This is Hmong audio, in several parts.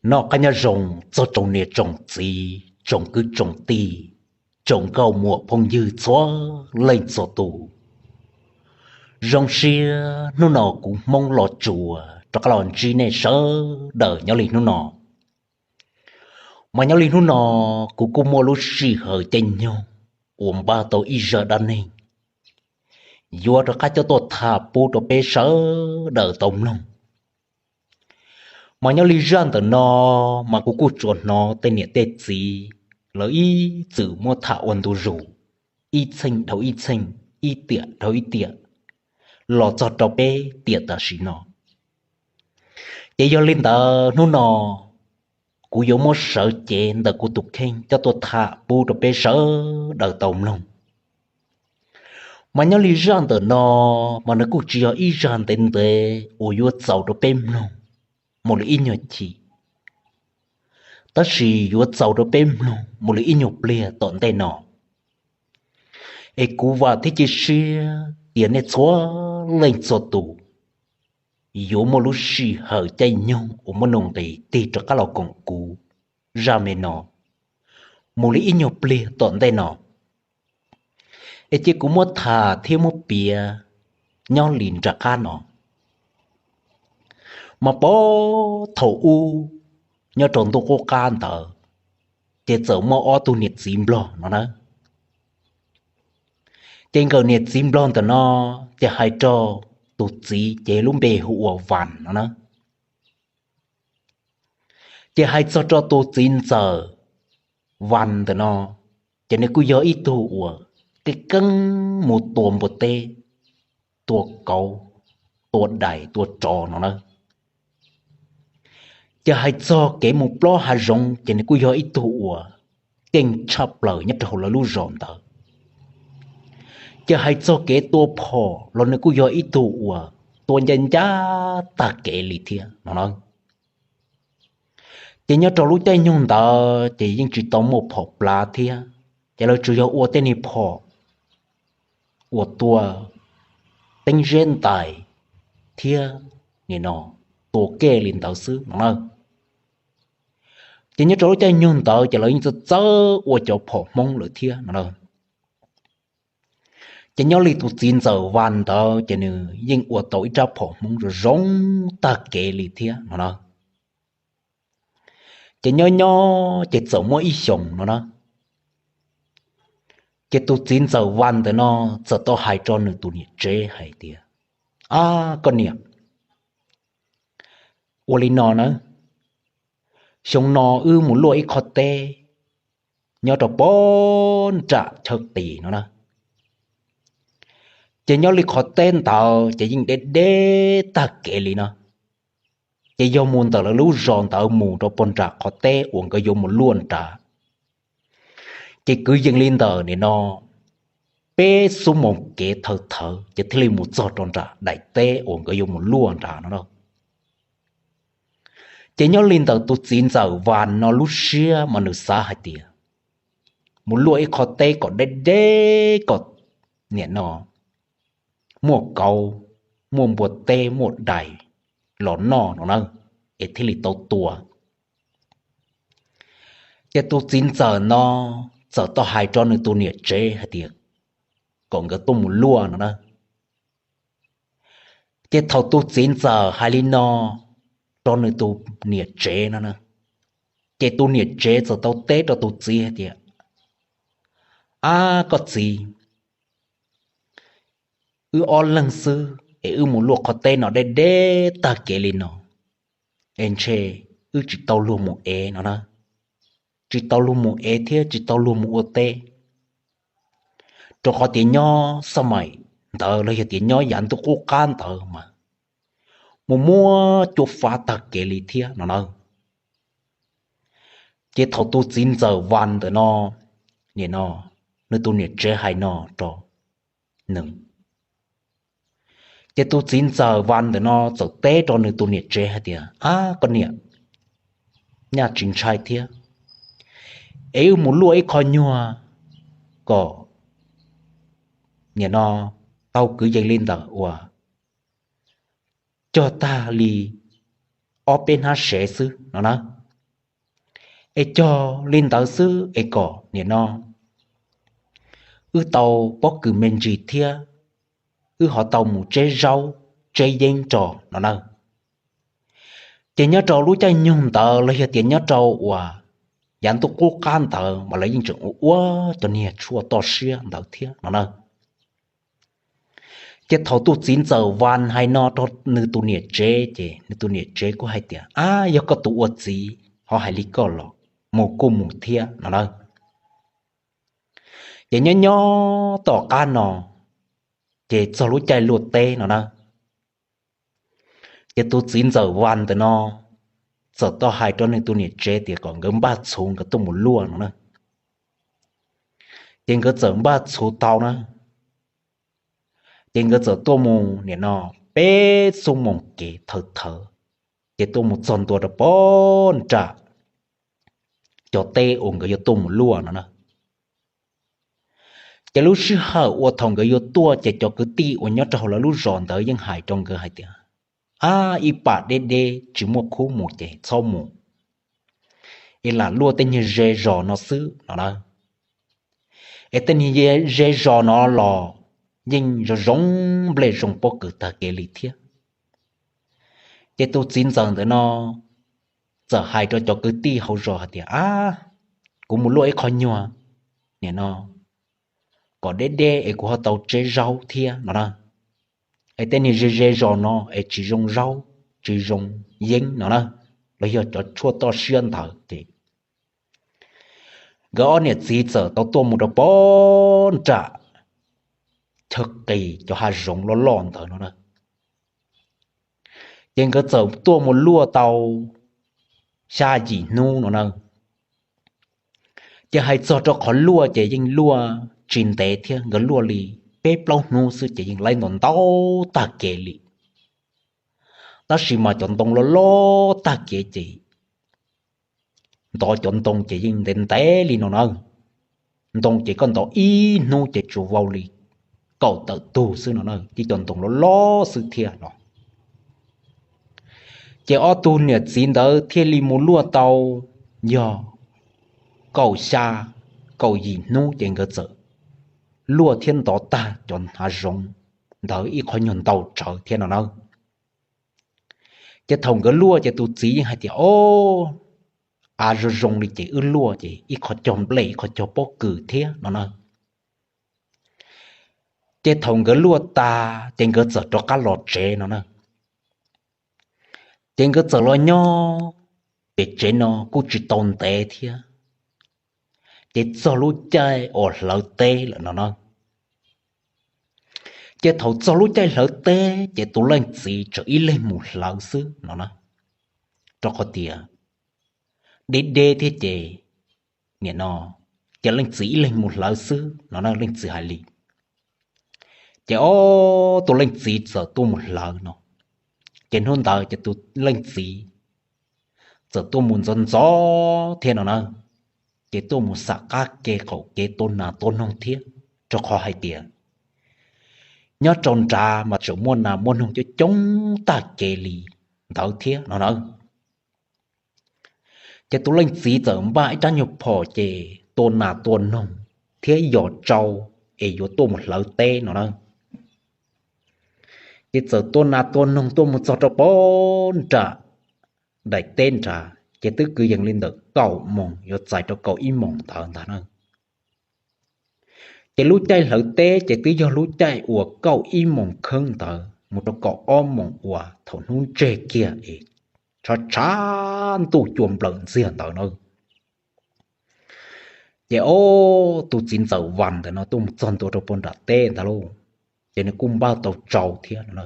Noj qab nyob zoo txog tsoom niam tsoom txiv, tsoom kwv tsoom tij, tsoom nkauj muam phooj ywg txhua leej txhua tus. Zoo siab hnub no kuv Hmoob Los Tsuas rov qab los ntsib nej sawv daws nyob li hnub no. Mas nyob li hnub no, kuv kuj muaj lub sij hawm caij nyoog uas npaj tau ib zaj dab neeg yuav rov qab coj tuaj tham pub rau peb sawv daws tau mloog. Mas nyob li zaj ntawm no, mas kuv kuj tsuas hnov tej niam tej txiv lawv ib txwm muab tham ua ntu zus, ib txheej dhau ib txheej, ib tiam dhau ib tiam, los txog rau peb tiam tam sim no. Ces yog li ntawd hnub no kuv yuav muab sawv cev ntawm kuv tus kheej coj tuaj tham pub rau peb sawv daws tau mloog. Mas nyob li zaj ntawm no, mas nws kuj tsis yog ib zaj ntev ntev uas yuav txaus rau peb mloog mus li ib nyuag chim, tab sis yuav txaus rau peb mloog mus li ib nyuag pliag tom ntej no. Es kuv vam thiab cia siab tias nej txhua leej txhua tus yuav muaj lub sij hawm caij nyoog uas muaj nuj nqis tig rov qab los koom kuv zaj me no mus li ib nyuag pliag tom ntej no. Es cia kuv muab tham thiab muab piav nyob li nram qab no. Mas puag thaum ub, nyob rau ntuj qub qab ntawd, ces txawm muaj ob tug niam txiv nplog no na. Ces nkawm niam txiv nplog ntawm no, ces hais rau tus txiv ces lub npe hu ua Vas no na. Ces hais txog rau tus txiv ntxawm Vas ntawm no, ces nws kuj yog ib tug uas keej keeb mus tua npua teb, tua kauv, tua dais tua tsov no na. Ces hais txog kev mus plob hav zoov ces nws kuj yog ib tug uas keej tshaj plaws nyob rau hauv lawv lub zos ntawd. Ces hais txog kev tua phom los nws kuj yog ib tug uas tua ncaj ncaj tag kev li thiab no na. Ces nyob rau lub caij nyoog ntawd ces yeej tsis tau muaj phom plav thiab, ces lawv tsuas yog ua tej niag phom uas tua teeb zeb ntais thiab nim no tua kej li ntawd xwb no na. Ces nyob rau lub caij nyoog ntawd ces lawv yeej txawj txawj ua cov phom Hmoob lawm thiab no na. Ces nyob li tus txiv ntxawm Vas ntawd ces nws yeej ua tau ib rab phom Hmoob zoo zoo tag kev li thiab no na. Ces nyob nyob ces txawm muaj ib xyoos no na, ces tus txiv ntxawm Vas ntawm no txawm tau hais rau nws tus niam tsev hais tias, Ab koj niam, ua li no na, xyoo no wb mus luaj ib qho teb nyob rau puag nram chaw qis no na. Ces nyob li qhov teb ntawd ces yeej deb deb tag kev li no. Ces yog mus ntawm lawv lub zos ntawd mus rau puag nram qhov teb uas nkawd yuav mus luaj nrad, ces kwv yees li ntawm nim no peb xuab moos kev thawv thawv ces thiaj li mus txog rau nram daim teb uas nkawd yuav mus luaj nrad no na. Ces nyob li ntawm tus txiv ntxawm Vas no lub siab mas nws xav hais tias mus luaj ib qho teb kom deb deb kom nim no muaj kauv, muaj npua teb, muaj dais los noj no na, es thiaj li tau tua. Ces tus txiv ntxawm no txawm tau hais rau nws tus niam tsev hais tias kom nkawd tuaj mus luaj no na. Ces thaum tus txiv ntxawm hais li no rau nws tus niam tsev no na, ces tus niam tsev txawm tau teb rau tus txiv hais tias, Ab koj txiv, wb ob leeg xwb es wb mus luaj qhov teb no deb deb tag kev li no, es ntshe wb tsis tau luag mus ev no na, tsis tau luag mus ev thiab tsis tau luag mus ua teb, rau qhov tias nyob xab mais ntawd los yog tias nyob yav ntuj qub qab ntawd mas mus muab cua fav tag kev li thiab no na. Ces thaum tus txiv ntxawm Vas ntawm no, nim no, nws tus niam tsev hais no rau nws, ces tus txiv ntxawm Vas ntawm no txawm teb rau nws tus niam tsev hais tias, Ab koj niam, nyaj tsis ntshai thiab, es wb mus luaj ib qho nyuag kom nim no tau kwv yees li ntawm uas cog tag li ob peb hnab sev xwb no na. Es cog li ntawd xwb es kom nim no wb tau pob kws me ntsis thiab wb ho tau mus tseb zaub tseb yeeb rau no na. Ces nyob rau lub caij nyoog ntawd los yog tias nyob rau uas yav ntuj qub qab ntawd mas lawv yeej tseem ua ua cov niag tshuaj toj siab ntawd thiab no na. Ces thaum tus txiv ntxawm Vas hais no rau nws tus niam tsev ces nws tus niam tsev kuj hais tias, Ab, yog koj tus ua txiv ho hais li koj los mus kuj mus thiab no na. Ces nyob nyob tom qab no ces txog lub caij luaj teb no na. Ces tus txiv ntxawm Vas ntawm no txawm tau hais rau nws tus niam tsev tias kom nkawd npaj txhuv nkawd tuaj mus luaj no na. Ces nkawd txawm npaj txhuv tau na. Ces nkawd txawm tuaj mus nim no peb xuab moos kev thawv thawv, ces tuaj mus txog ntua rau pog nram cov teb uas nkawd yuav tuaj mus luaj no na. Ces lub sij hawm uas thaum nkawd yuav tuaj ces cov kwv tij uas nyob rau hauv lawv lub zos ntawd yeej hais rau nkawd hais tias, Ab, ib pam deb deb tsis muaj khub mus ces txhob mus, es lam luaj tej niag ze zos no xwb no na. Es tej niag ze zos no los yeej zoo zoo nplej zoo pob kws tag kev li thiab. Ces tus txiv ntxawm ntawm no txawm hais rau cov kwv tij hauv zos hais tias, Ab, kuv mus luaj ib qho nyuag nim no kom deb deb es kuv ho tau tseb zaub thiab no na. Es tej niag ze ze zos no es tsis zoo zaub, tsis zoo yeeb no na, los yog cov tshuaj toj siab ntawd ces nkawd ob niam txiv txawm tau tuaj mus rau pog nram chaw qis cov hav zoov loj loj ntawd no na. Ces nkawd txawm tuaj mus luaj tau xya yim hnub no na. Ces hais txog rau qhov luaj ces yeej luaj tsis ntev thiab, nkawd luaj li peb plaub hnub xwb ces yeej laib ntau ntau tag kev li. Tab sis mas cov ntoo loj loj tag kev ces ntov cov ntoo ces yeej ntev ntev li no na. Ntoo ces koj ntov ib hnub ces tsuas vau li kaum tawm tug xwb no na, ces cov ntoo loj loj xwb thiab no. Ces ob tug niam txiv ntawd thiaj li mus luaj tau yog kaum xya kaum yim hnub ces nkawd txawm luaj thiab ntov tag cov hav zoov ntawd ib qho nyuag ntau tsawv thiab no na. Ces thaum nkawd luaj ces tus txiv yeej hais tias, Ob, av zoo zoo li ces wb luaj ces ib qho cog nplej ib qho cog pob kws thiab no na. Ces thaum nkawd luaj tas ces nkawd txawm rov qab los tsev no na. Ces nkawd txawm los nyob pem tsev no kuj tsis tau ntev thiab, ces txog lub caij uas hlawv teb lawm no na. Ces thaum txog lub caij hlawv teb ces tus leej txiv tseem ib leeg mus hlawv xwb no na, rau qhov tias deb deb thiab ces nim no ces leej txiv ib leeg mus hlawv xwb no na, leej txiv hais li. Ces ob tug leej txiv txawm tuaj mus hlawv no, ces hnub ntawd ces tus leej txiv txawm tuaj mus ntxov ntxov thiab no na, ces tuaj mus xam qab ke qaum kev tua nas tua noog thiab, rau qhov hais tias nyob rau nrad mas tseem muaj nas muaj noog coob coob tag kev li ntawd thiab no na. Ces tus leej txiv txawm npaj ib rab nyuag phom ces tua nas tua noog thiab yos tsau es yuav tuaj mus hlawv teb no na. Ces txawm tua nas tua noog tuaj mus txog rau pog nram daim teb nrad ces twb kwv yees li ntawm kaum moos yuav txais rau kaum ib moos ntawd ntag na. Ces lub caij hlawv teb ces twb yog lub caij uas kaum ib moos kheeb ntawd mus rau kaum ob moos uas thaum hnub ntseg kiag es tshav tshav ntuj cua nplawm ntxiag ntawd na. Ces ob tug txiv ntxawm Vas ntawm no tuaj mus txog ntua rau pog nram teb ntag lauj, ces nws kuj npaj tau tsau thiab no na.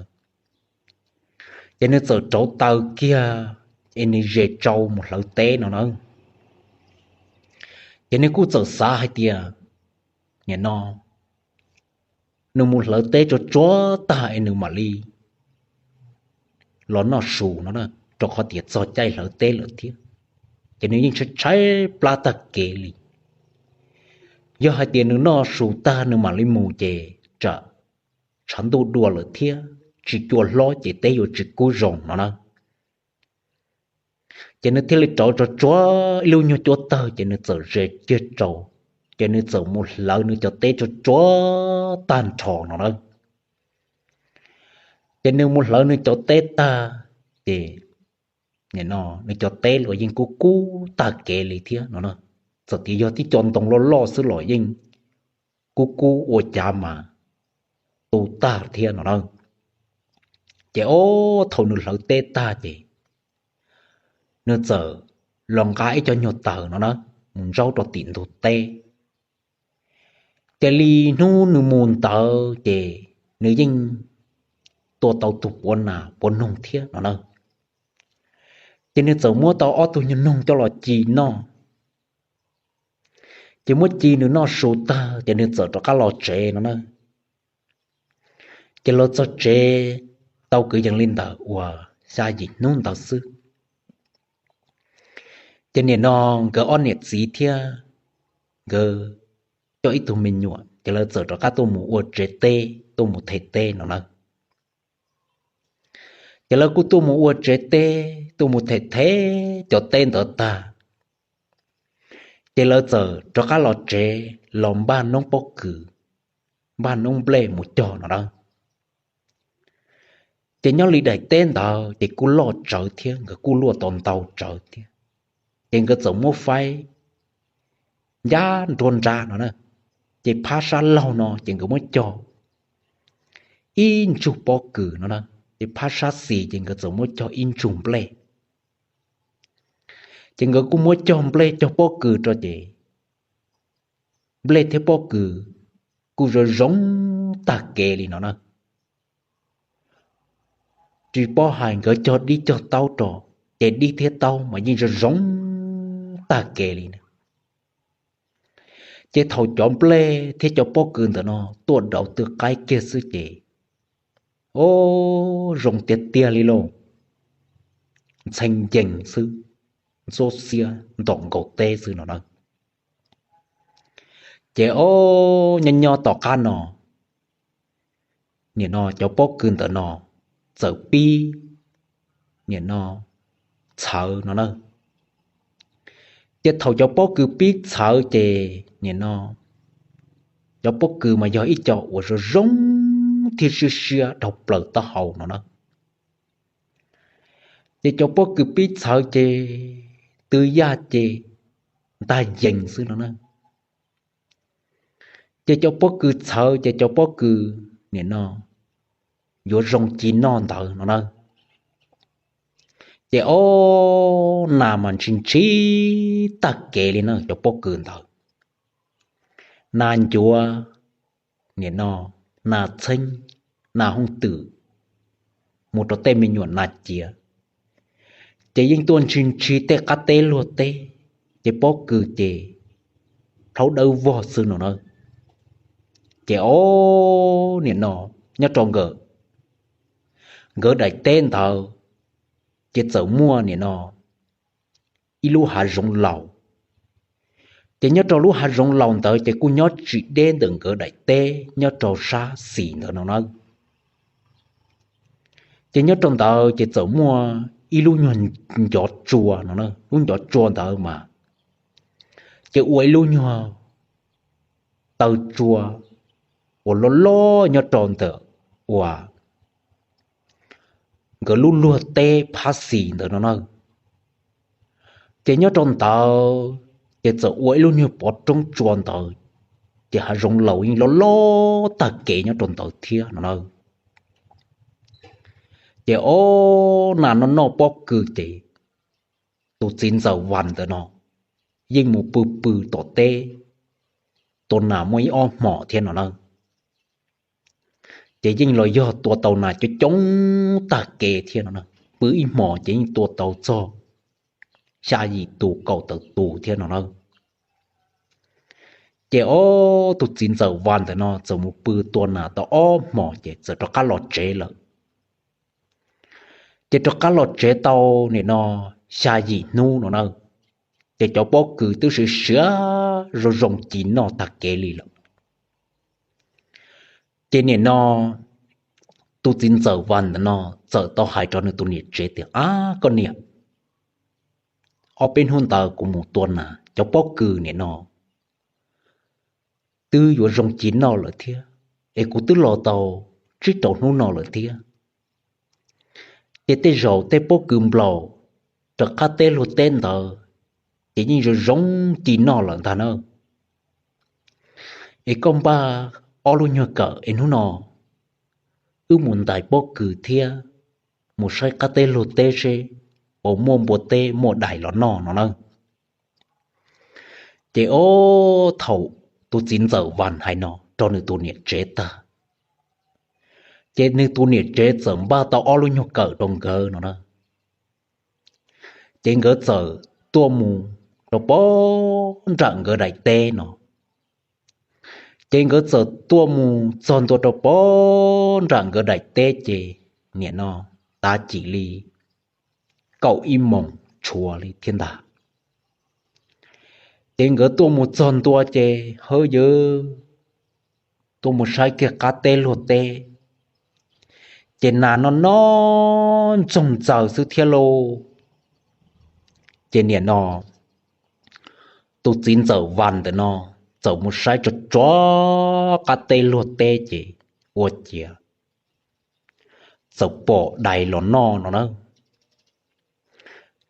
Ces nws txawm rauv taws kiag es nws zes tsau mus hlawv teb no na. Ces nws kuj txawm xav hais tias nim no nws mus hlawv teb tsuag tsuag tag es nws mam li los noj su no na, rau qhov tias txog caij hlawv teb lawm thiab. Ces nws yeej tshaib tshaib plab tag kev li. Yog hais tias nws noj su tag nws mam li mus ces tsam tshav ntuj dua lawm thiab tsis cua hlob ces teb yuav tsis kub zoo no na. Ces nws thiaj li rauv tsuag tsuag ib lub nyuag cuab tawg ces nws txawm ze kiag rau, ces nws txawm mus hlawv nws cov teb tsuag tsuag tag nrho no na. Ces nws mus hlawv nws cov teb tag, ces nws cov teb los yeej kub kub tag kev li thiab no. Txawm tias yog tib co ntoo loj loj xwb los yeej kub kub ua cas mas tu tag thiab no na. Ces ob thaum nws hlawv teb tag ces nws txawm los nqa ib co nyuag taws no na, mus ntsaub rau tim ntug teb. Ces li hnub nws mus ntawd ces nws yeej tua tau tus puav nas puav noog thiab no na. Ces nws txawm muab tau ob tug nyuag noog coj los ci noj. Ces muab ci nws noj su tag ces nws txawm rov qab los tsev no na. Ces los txog tsev tau kwv yees li ntawm uas xya yim hnub ntawd xwb, ces nim no nkawd ob niam txiv thiab nkawd coj ib tug me nyuam ces lawv txawm rov qab tuaj mus ua tsev teb tuaj mus them teb no na. Ces lawv kuj tuaj mus ua tsev teb tuaj mus them them cov teb ntawd tag, ces lawv txawm rov qab los tsev los npaj noob pob kws, npaj noob nplej mus cog no na. Ces nyob li daim teb ntawd ces kuj loj tsawv thiab nkawd kuj luaj tau ntau tsawv thiab, ces nkawd txawm muab faib ncaj nruab nrab no na. Ces phab sab laug no ces nkawd muab cog ib ntsug pob kws no na, ces phab sab xis ces nkawd txawm muab cog ib ntsug nplej. Ces nkawd kuj muab cog nplej cog pob kws rau ces nplej thiab pob kws kuj zoo zoo tag kev li no na. Tsis paub hais nkawd cog dib cog taub rau, ces dib thiab taub mas yeej zoo zoo tag kev li na. Ces thaum cov nplej thiab cov pob kws ntawm no tuaj dauv twb qaib kiag xwb ces, o, zoo tiag tiag li lauj, ntxhee ncees xwb, ntxuab xiab ntom nkaus teb xwb no na. Ces o, nyob nyob tom qab no, nim no cov pob kws ntawm no txawm pib, nim no, txhawv no na. Ces thaum cov pob kws pib txhawv ces nim no cov pob kws mas yog ib co uas zoo zoo thiab siab siab dhau plaws taub hau no na. Ces cov pob kws pib txhawv ces twb yaj ces ntag yees xwb no na. Ces cov pob kws txhawv ces cov pob kws nim no yuav zoo ci noj ntawd no na. Ces o, nas mas ntshis ntshis tag kev li na cov pob kws ntawd. Nas ncuav, nim no, nas txheeb, nas hooj twm, mus rau tej me nyuam nas ciav, ces yeej tuaj ntshis ntshis tej qab teb luag teb, ces pob kws ces plhaub dawb vog xwb no na. Ces o, nim no, nyob rau nkawd, nkawd daim teb ntawd ces txawm muaj nim no ib lub hav zoov laus. Ces nyob rau lub hav zoov laus ntawd ces kuj nyob tsis deb ntawm nkawd daim teb nyob rau sab xis ntawd no na. Ces nyob rau ntawd ces txawm muaj ib lub nyuag ncov tsua no, lub ncov tsua ntawd mas ces ua ib lub nyuag taw tsua uas loj loj nyob rau ntawm uas nkawd lub luag teb phab xis ntawd no na. Ces nyob rau ntawd ces txawm ua ib lub nyuag pov roob tsua ntawd, ces hav zoov laus yeej loj loj tag kev nyob rau ntawd thiab no na. Ces o, nas noj noj pob kws ces tus txiv ntxawm Vas ntawm no yeej mus pw pw tom teb, tua nas muaj ib ob hmos thiab no na. Ces yeej los yog tua tau nas coob coob tag kev thiab no na. Pw ib hmos ces yeej tua tau txog xya yim tus kaum tawm tus thiab no na. Ces o, tus txiv ntxawm Vas ntawm no txawm mus pw tua nas tau ob hmos ces txawm rov qab los tsev lawm. Ces rov qab los tsev tau nim no xya yim hnub no na, ces cov pob kws twb siav siav zoo zoo ci noj tag kev li lawm. Ces nim no tus txiv ntxawm Vas ntawm no txawm tau hais rau nws tus niam tsev tias, Ab koj niam, ob peb hnub ntawd kuv mus tua nas, cov pob kws nim no twb yuav zoo ci noj lawm thiab, es kuv twb los tau tsib rau hnub no lawm thiab. Ces tej zaum tej pob kws nplaum raws qab teb luag teb ntawd ces yeej zoo zoo ci noj lawm ntag na. Es koj npaj ob lub nyuag kawm es hnub no wb mus ntais pob kws thiab mus saib qab teb luag teb seb puas muaj npua teb muaj dais los noj no na. Ces ob thaum tus txiv ntxawm Vas hais no rau nws tus niam tsev tag, ces nws tus niam tsev txawm npaj tau ob lub nyuag kawm rau nkawd no na. Ces nkawd txawm tuaj mus rau pob nram nkawd daim teb no. Ces nkawd txawm tuaj mus txog ntua rau pob nram nkawd daim teb ces nim no tav cim li kaum ib moos tshuav li thiab ntag. Ces nkawd tuaj mus txog ntua ces hawb yawv tuaj mus saib kiag qab teb luag teb, ces nas no no ntsoog ntxaws xwb thiab lauj. Ces nim no tus txiv ntxawm Vas ntawm no txawm mus saib tsuag tsuag qab teb luag teb ces ua ciav txawm pom dais los noj no na.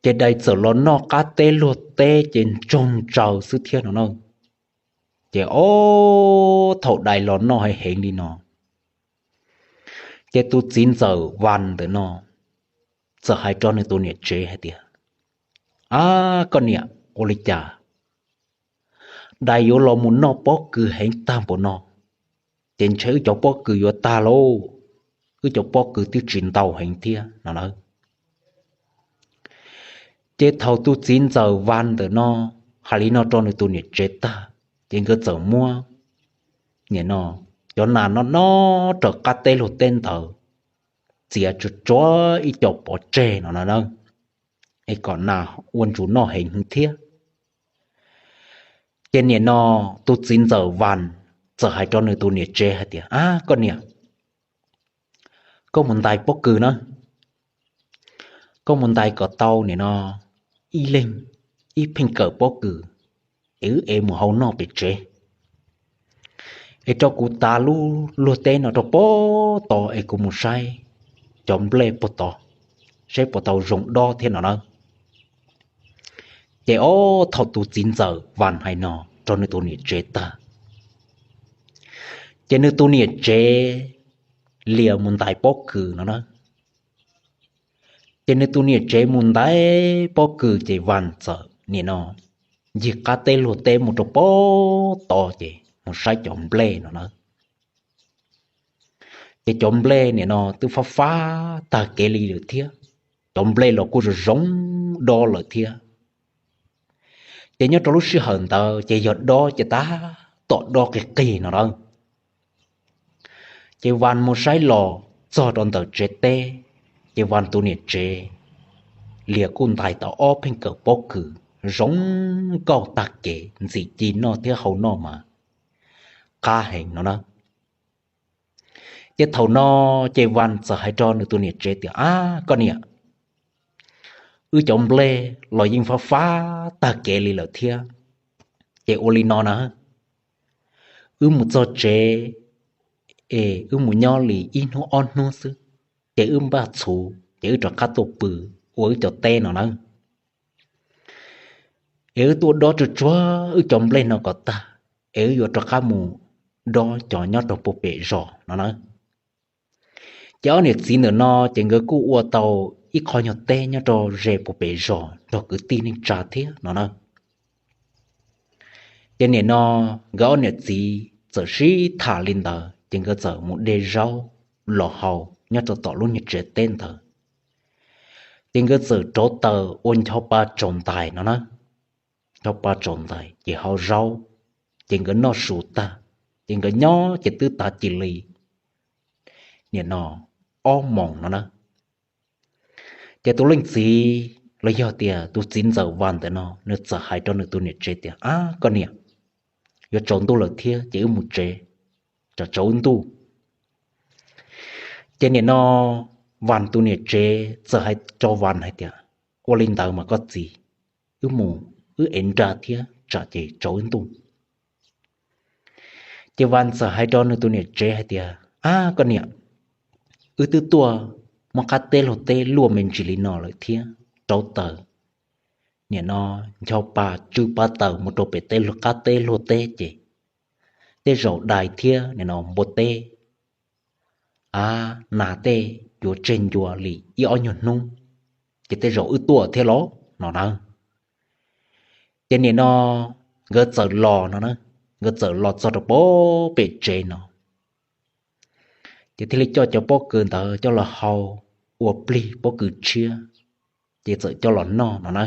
Ces dais txawm los noj qab teb luag teb ces ntsoog ntsaws xwb thiab no na. Ces ob thaum dais los noj heev heev li no, ces tus txiv ntxawm Vas ntawm no txawm hais rau nws tus niam tsev hais tias, Ab koj niam, ua li cas dais yuav los mus noj pob kws heev tag npaum no, ces ntshe wb cov pob kws yuav tag lauj, wb cov pob kws twb tsis ntau heev thiab no na. Ces thaum tus txiv ntxawm Vas ntawm no hais li no rau nws tus niam tsev tag, ces nkawd txawm muab nim no cov nas no no raws qab teb luag teb ntawd txiav tsuag tsuag ib co pov tseg no na, es kom nas ua ntsum noj heev hwv thiab. Ces nim no tus txiv ntxawm Vas txawm hais rau nws tus niam tsev hais tias, Ab koj niam, koj mus ntais pob kws na, koj mus ntais kom tau nim no ib leeg ib pheej kawm pob kws, es wb ev mus hau noj pem tsev, es rau kuv tav lub luag teb no rau pob tod es kuv mus saib cov nplej puag tod, saib puas tau zoo dob thiab no na. Ces ob thaum tus txiv ntxawm Vas hais no rau nws tus niam tsev tag, ces nws tus niam tsev lias mus ntais pob kws no na. Ces nws tus niam tsev mus ntais pob kws ces Vas txawm nim no ncig qab teb luag teb mus rau pob tod ces mus saib cov nplej no na. Ces cov nplej nim no twb fab fab tag kev li lawm thiab, cov nplej los kuj zoo zoo dob lawm thiab. Ces nyob rau lub sij hawm ntawd ces yog dob ces tab tom dob qig qig no na. Ces Vas mus saib los txog rau ntawm tsev teb, ces Vas tus niam tsev lias kuj ntais tau ob pheej kawm pob kws zoo nkauj tag kev, ntxim ci noj thiab hau noj mas qab heev no na. Ces thaum no ces Vas txawm hais rau nws tus niam tsev tias, Ab koj niam, wb cov nplej los yeej fab fab tag kev li lawm thiab, ces ua li no na, wb mus txog tsev es wb mus nyob li ib hnub ob hnub xwb, ces wb npaj txhuv ces wb rov qab tuaj pw ua wb cov teb no na. Es wb tuaj dob tsuag tsuag wb cov nplej no kom tag, es wb yuav rov qab mus dob cov nyob rau puag pem zos no na. Ces ob niam txiv ntawm no ces nkawd kuj ua tau ib qho nyuag teb nyob rau ze puag pem zos nrog kwv tij neej tsa thiab no na. Ces nim no nkawd ob niam txiv txawm sib tham li ntawd ces nkawd txawm mus de zaub los hau nyob rau tom lub nyuag tsev teb ntawd. Ces nkawd txawm rauv taws ua ncho pa tsaus ntais no na. Ncho pa tsaus ntais ces hau zaub, ces nkawd noj su tag, ces nkawd nyob ces twb tav cia li nim no ob moos no na. Ces tus leej txiv los yog tias tus txiv ntxawm Vas ntawm no nws txawm hais rau nws tus niam tsev tias, Ab koj niam, yuav tsaus ntuj lawm thiab ces wb mus tsev, tsam tsaus ntuj. Ces nim no Vas tus niam tsev txawm hais rau Vas hais tias, Ua li ntawd mas koj txiv, wb mus, wb ev nra thiab tsam ces tsaus wb ntuj. Ces Vas txawm hais rau nws tus niam tsev hais tias, Ab koj niam, wb twb tuaj muab qab teb luag teb luaj me ntsis li no lawm thiab rauv taws, nim no ncho pa tsw pa taws mus rau pem tej qab teb luag teb ces tej zaum dais thiab nim no npua teb, a, nas tej yuav tseg ncua li ib ob nyuag hnub, ces tej zaum wb tuaj thiab los no na. Ces nim no nkawd txawm los no na, nkawd txawm los txog rau pem tsev no, ces thiaj li coj cov pob kws ntawd coj los hau ua plig pob kws tshiab, ces txawm coj los noj no na.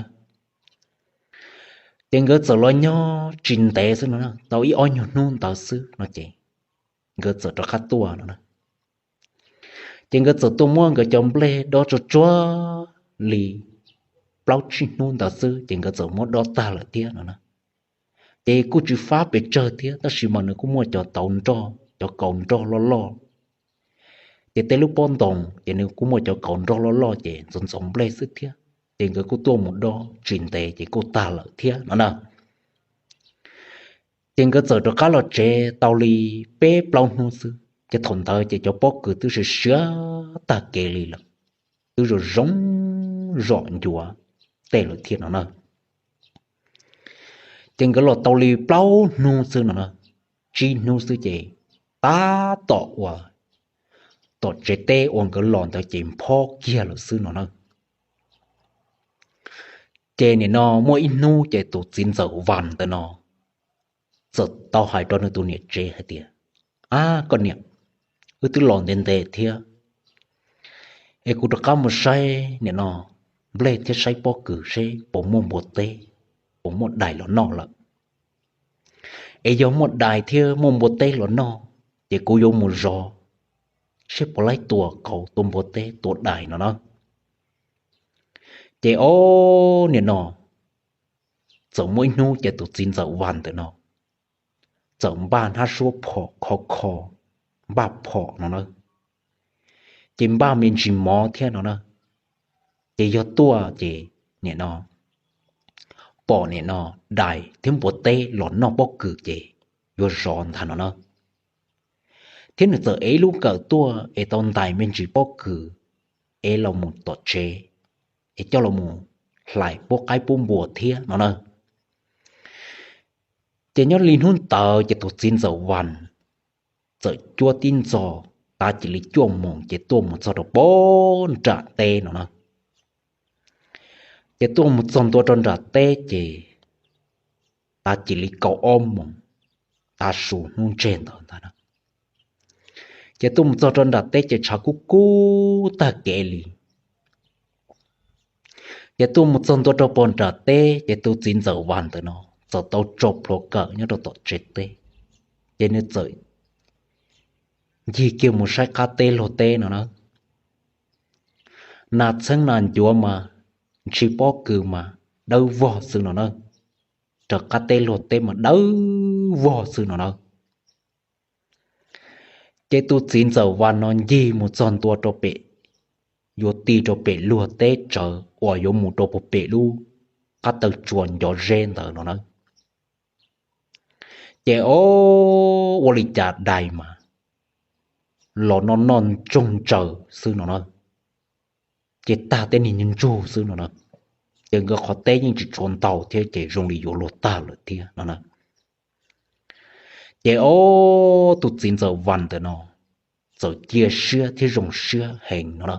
Ces nkawd txawm los nyob tsis ntev xwb no, tau ib ob nyuag hnub ntawd xwb no ces nkawd txawm rov qab tuaj no. Ces nkawd txawm tuaj muab nkawd cov nplej dob tsuag tsuag li plaub tsib hnub ntawd xwb ces nkawd txawm muab dob tag lawm thiab no. Ces kuj tsis fab pes tsawg thiab tab sis mas nws kuj muaj cov tauv nroj, cov kaus nroj loj loj. Ces tej lub pob ntoos ces nws kuj muaj cov kaus nroj loj loj ces ntxoov ntxoov nplej xwb thiab. Ces nkawd kuj tuaj mus dob tsis ntev ces kuj tag lawm thiab no na. Ces nkawd txawm rov qab los tsev tau li peb plaub hnub xwb ces thaum ntawd ces cov pob kws twb siav siav tag kev li lawm, twb zoo zoo zom ncuav tej lawm thiab no na. Ces nkawd los tau li plaub hnub xwb no na, tsib hnub xwb ces tab tom uas tom tsev teb uas nkawd los ntawd ces nphob kiag lawm xwb no na. Ces nim no muaj ib hnub ces tus txiv ntxawm Vas ntawm no txawm tau hais rau nws tus niam tsev hais tias, Ab koj niam, wb twb los ntev ntev thiab, es kuv rov qab mus saib nim no nplej thiab saib pob kws seb puas muaj npua teb, puas muaj dais los noj lawm. Es yog muaj dais thiab muaj npua teb los noj, ces kuv yuav mus zov seb puas laib tua kauv tua npua teb tua dais no na. Ces ob nim no txawm muaj ib hnub ces tus txiv ntxawm Vas ntawm no txawm npaj hnab suab phom khov kho, npaj phom no na, ces npaj me ntsis mov thiab no na. Ces yog tuaj ces nim no pom nim no dais thiab npua teb los noj pob kws ces yuav zov ntag no na. Thiab nws txawm ev ib lub kawm tuaj es tau ntais me ntsis pob kws es los mus tom tsev, es coj los mus hlais pub qaib pub npua thiab no na. Ces nyob li hnub ntawd ces tus txiv ntxawm Vas txawm cuab tib ntxo, tav cis li cuaj moos ces tuaj mus txog rau pem nram teb no na. Ces tuaj mus txog ntua rau nram teb ces tav cis li kaum ob moos, tav su hnub ntseg ntawd ntag. Ces tuaj mus txog rau nram teb ces tshav kub kub tag kev li. Ces tuaj mus txog ntua rau pem nram teb ces tus txiv ntxawm Vas ntawm no txawm tau tso plhuav kawm nyob rau tom tsev teb, ces nws txawm ncig kiag mus saib qab teb luag teb no na. Nas txheeb nas ncuav mas ntshis pob kws mas dawb vog xwb no na, raws qab teb luag teb mas dawb vog xwb no na. Ces tus txiv ntxawm Vas no ncig mus txog ntua rau pem, yuav ti rau pem luag teb tsawv uas yuav mus rau pem lub qab taw tsua ncov zeb ntawd no na. Ces o, ua li cas dais mas los noj noj ntsoog ntsaws xwb no na, ces tag tej niag ntsug xwb no na. Ces nkawd qhov teb yeej tsis tshua ntau thiab ces zoo li yuav luag tag lawm thiab no na. Ces o, tus txiv ntxawm Vas ntawm no txawm cia siab thiab zoo siab heev no na.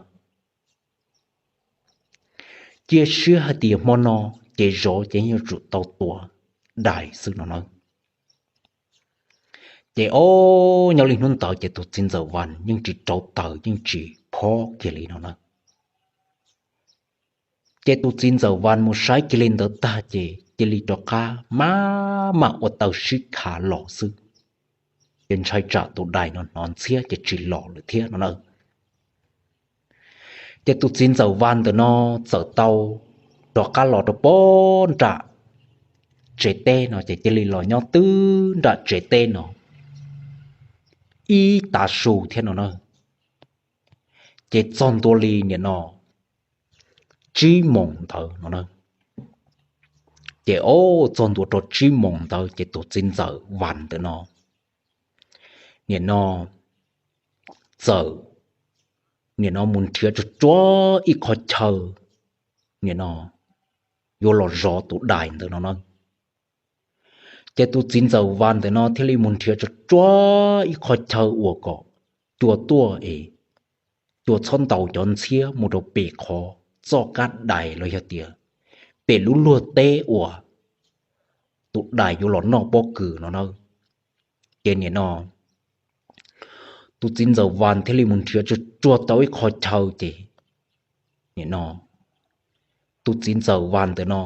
Cia siab hais tias hmo no ces zov ces yuav tsum tau tua dais xwb no na. Ces o, nyob li hnub ntawd ces tus txiv ntxawm Vas yeej tsis rauv taws yeej tsis phob kiag li no na. Ces tus txiv ntxawm Vas mus saib kiag li ntawd tag ces cia li rov qab maj mam ua taw sib khav los xwb. Ces ntshai tsam tus dais no hnov ntxhiab ces tsis los lawm thiab no na. Ces tus txiv ntxawm Vas ntawm no txawm tau rov qab los rau pem nram tsev teb no ces cia li los nyob twb nram tsev teb no ib tav su thiab no na. Ces txog ntua li nim no tsib moos ntawd no na, Ces ob txog ntua rau tsib moos ntawd ces tus txiv ntxawm Vas ntawm no, nim no txawm, nim no mus nrhiav tsuag tsuag ib qho chaw, nim no yuav los zov tus dais ntawm no na. Ces tus txiv ntxawm Vas ntawm no thiaj li mus nrhiav tsuag tsuag ib qho chaw uas kom cua tuaj es cua txhob ntaus cov ntxhiab mus rau pem qhov txoj kab dais los yog tias pem lub luag teb uas tus dais yuav los noj pob kws no na. Ces nim no tus txiv ntxawm Vas thiaj li mus nrhiav tsuag tsuag tau ib qho chaw ces nim no tus txiv ntxawm Vas ntawm no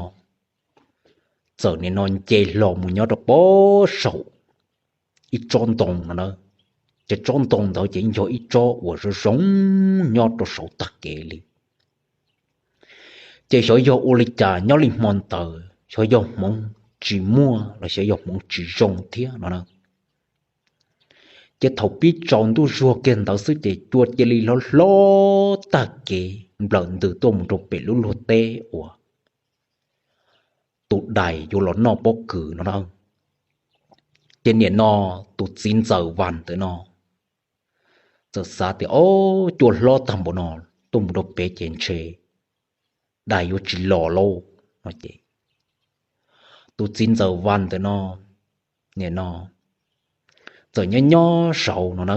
txawm nim no nce hlo mus nyob rau pob saum ib tsob ntoo no na. Ces tsob ntoo ntawd ces yog ib tsob uas zoo zoo nyob rau saum tag kev li. Ces xyov yog ua li cas nyob li hmo ntawd xyov yog hmoov tsis muaj los xyov yog hmoov tsis zoo thiab no na. Ces thaum pib tsaus ntuj zuag kiag ntawd xwb ces cua cia li hlob hlob tag kev nplawm ntws tuaj mus rau pem lub luag teb uas tus dais yuav los noj pob kws no na. Ces nim no tus txiv ntxawm Vas ntawm no txawm xav tias, Ob, cua hlob tag npaum no tuaj mus rau pem ces ntshe dais yuav tsis los lauj, no ces tus txiv ntxawm Vas ntawm no, nim no txawm nyob nyob saud no na.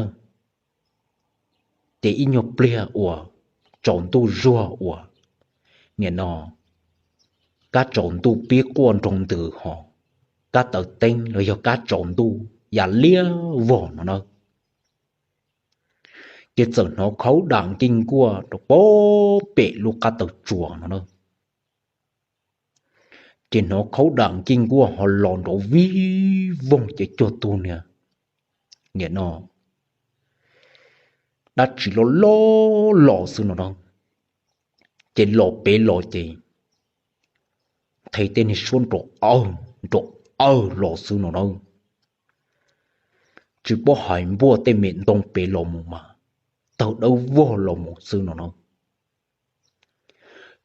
Ces ib nyuag pliag uas tsaus ntuj zuag uas nim no kab tsaus ntuj pib quaj nroo ntws ho kab taws teeb los yog kab tsaus ntuj ya liab vog no na. Ces txawm hnov khaub dam nkij nkuaj rau pem lub qab taw tsua no na. Ces hnov khaub dam nkij nkuaj ho los nrov vij voog ces cuag tug niag, nim no dab tsi loj loj los xwb no na. Ces los pem los ces nthe tej niag suab nrov awg nrov awg los xwb no na. Tsis paub hais npuaj tej me ntoo pem los mus mas tawg dawb vog los mus xwb no na.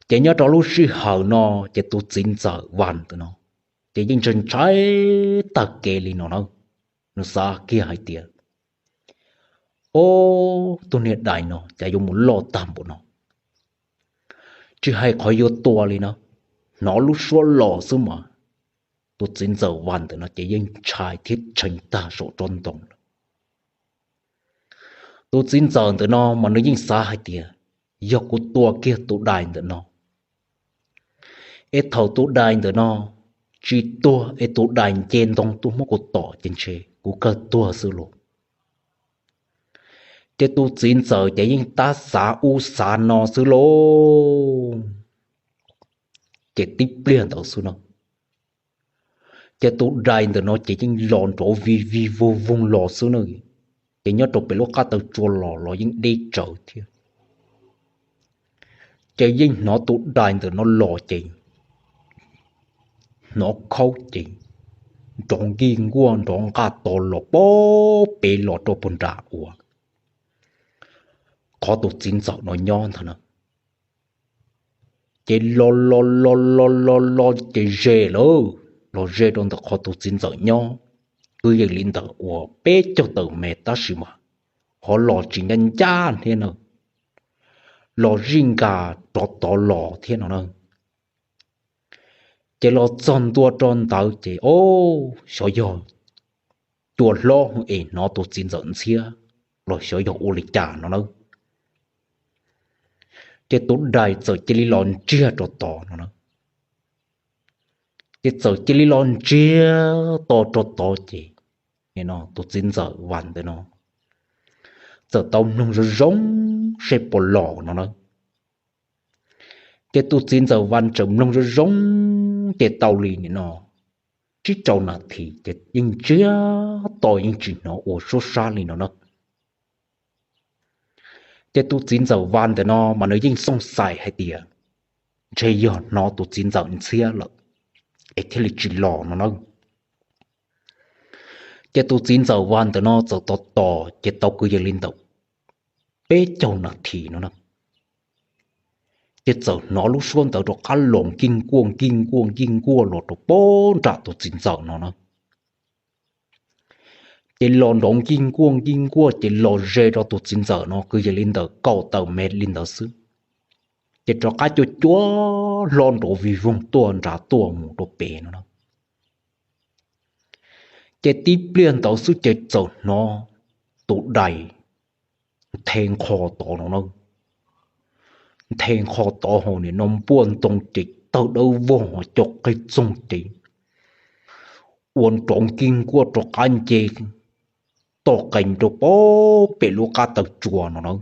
Ces nyob rau lub sij hawm no ces tus txiv ntxawm Vas ntawm no ces yeej ntshai ntshai tag kev li no na. Nws xav kiag hais tias, Ob, tus niag dais no cas yuav mus loj tag npaum no, tsis hais qhov yuav tua li na, hnov lub suab los xwb mas. Tus txiv ntxawm Vas ntawm no ces yeej ntshai thiab tshee tag saum tsob ntoo lawm. Tus txiv ntxawm ntawm no mas nws yeej xav hais tias, Yog kuv tua kiag tus dais ntawm no, es thaum tus dais ntawm no tsis tuag es tus dais nce ntoo tuaj muab kuv tom ces ntshe kuv kawg tuag xwb lauj. Ces tus txiv ntxawm ces yeej tab xav ub xav no xwb lauj. Ces tib pliag ntawd xwb no ces tus dais ntawm no ces yeej los nrov vij vij voog voog los xwb na. Ces nyob rau pem lub qab taw tsua los los yeej deb tsawv thiab. Ces yeej hnov tus dais ntawm no los ces hnov khaub ces nrov nkij nkuaj nrov nqaj to los pem los rau puag nram uas qhov tus txiv ntxawm no nyob ntag na. Ces los los los los los los ces ze lawm, los ze rau ntawm qhov tus txiv ntxawm nyob, kwv yees li ntawm uas peb caug tawm mev tab sis mas qhov los tsis ncaj ncaj thiab na, los zij nkas rov tod los thiab no na. Ces los txog ntua rau ntawd ces, o, xyov yog cua hlob es hnov tus txiv ntxawm ntxhiab los xyov yog ua li cas no na. Ces tus dais txawm cia li los ntsiag rau tod no na. Ces txawm cia li los ntsiag to rau tod ces tus txiv ntxawm Vas ntawm no txawm tau mloog zoo zoo seb puas los no na. Ces tus txiv ntxawm Vas txawm mloog zoo zoo ces tau li nim no tsib rau nas this ces yeej ntsiag to yeej tsis hnov ua suab sab li no na. Ces tus txiv ntxawm Vas ntawm no mas nws yeej xooj xais hais tias ntshe yog hnov tus txiv ntxawm ntxhiab lawm es thiaj li tsis los no na. Ces tus txiv ntxawm Vas ntawm no txawm tos tos ces tau kwv yees li ntawm peb caug nas this no na. Ces txawm hnov lub suab ntawd rov qab los nkij nkuaj nkij nkuaj nkij nkuaj los rau pem nram tus txiv ntxawm no na. Ces los nrov nkij nkuaj nkij nkuaj ces los ze rau tus txiv ntxawm no kwv yees li ntawm kaum tawm mev li ntawd xwb. Ces rov qab cua cua hlo nrov vij voog tuaj nrad tuaj mus rau pem no na. Ces tib pliag ntawd xwb ces txawm hnov tus dais nthe nqho tod no na. Nthe nqho tod ho nim no npuaj ntoo ces tawg dawb vog ho co qig txoog ces ua nrov nkij nkuaj rov qab nce toj qees rau pem lub qab taw tsua no na.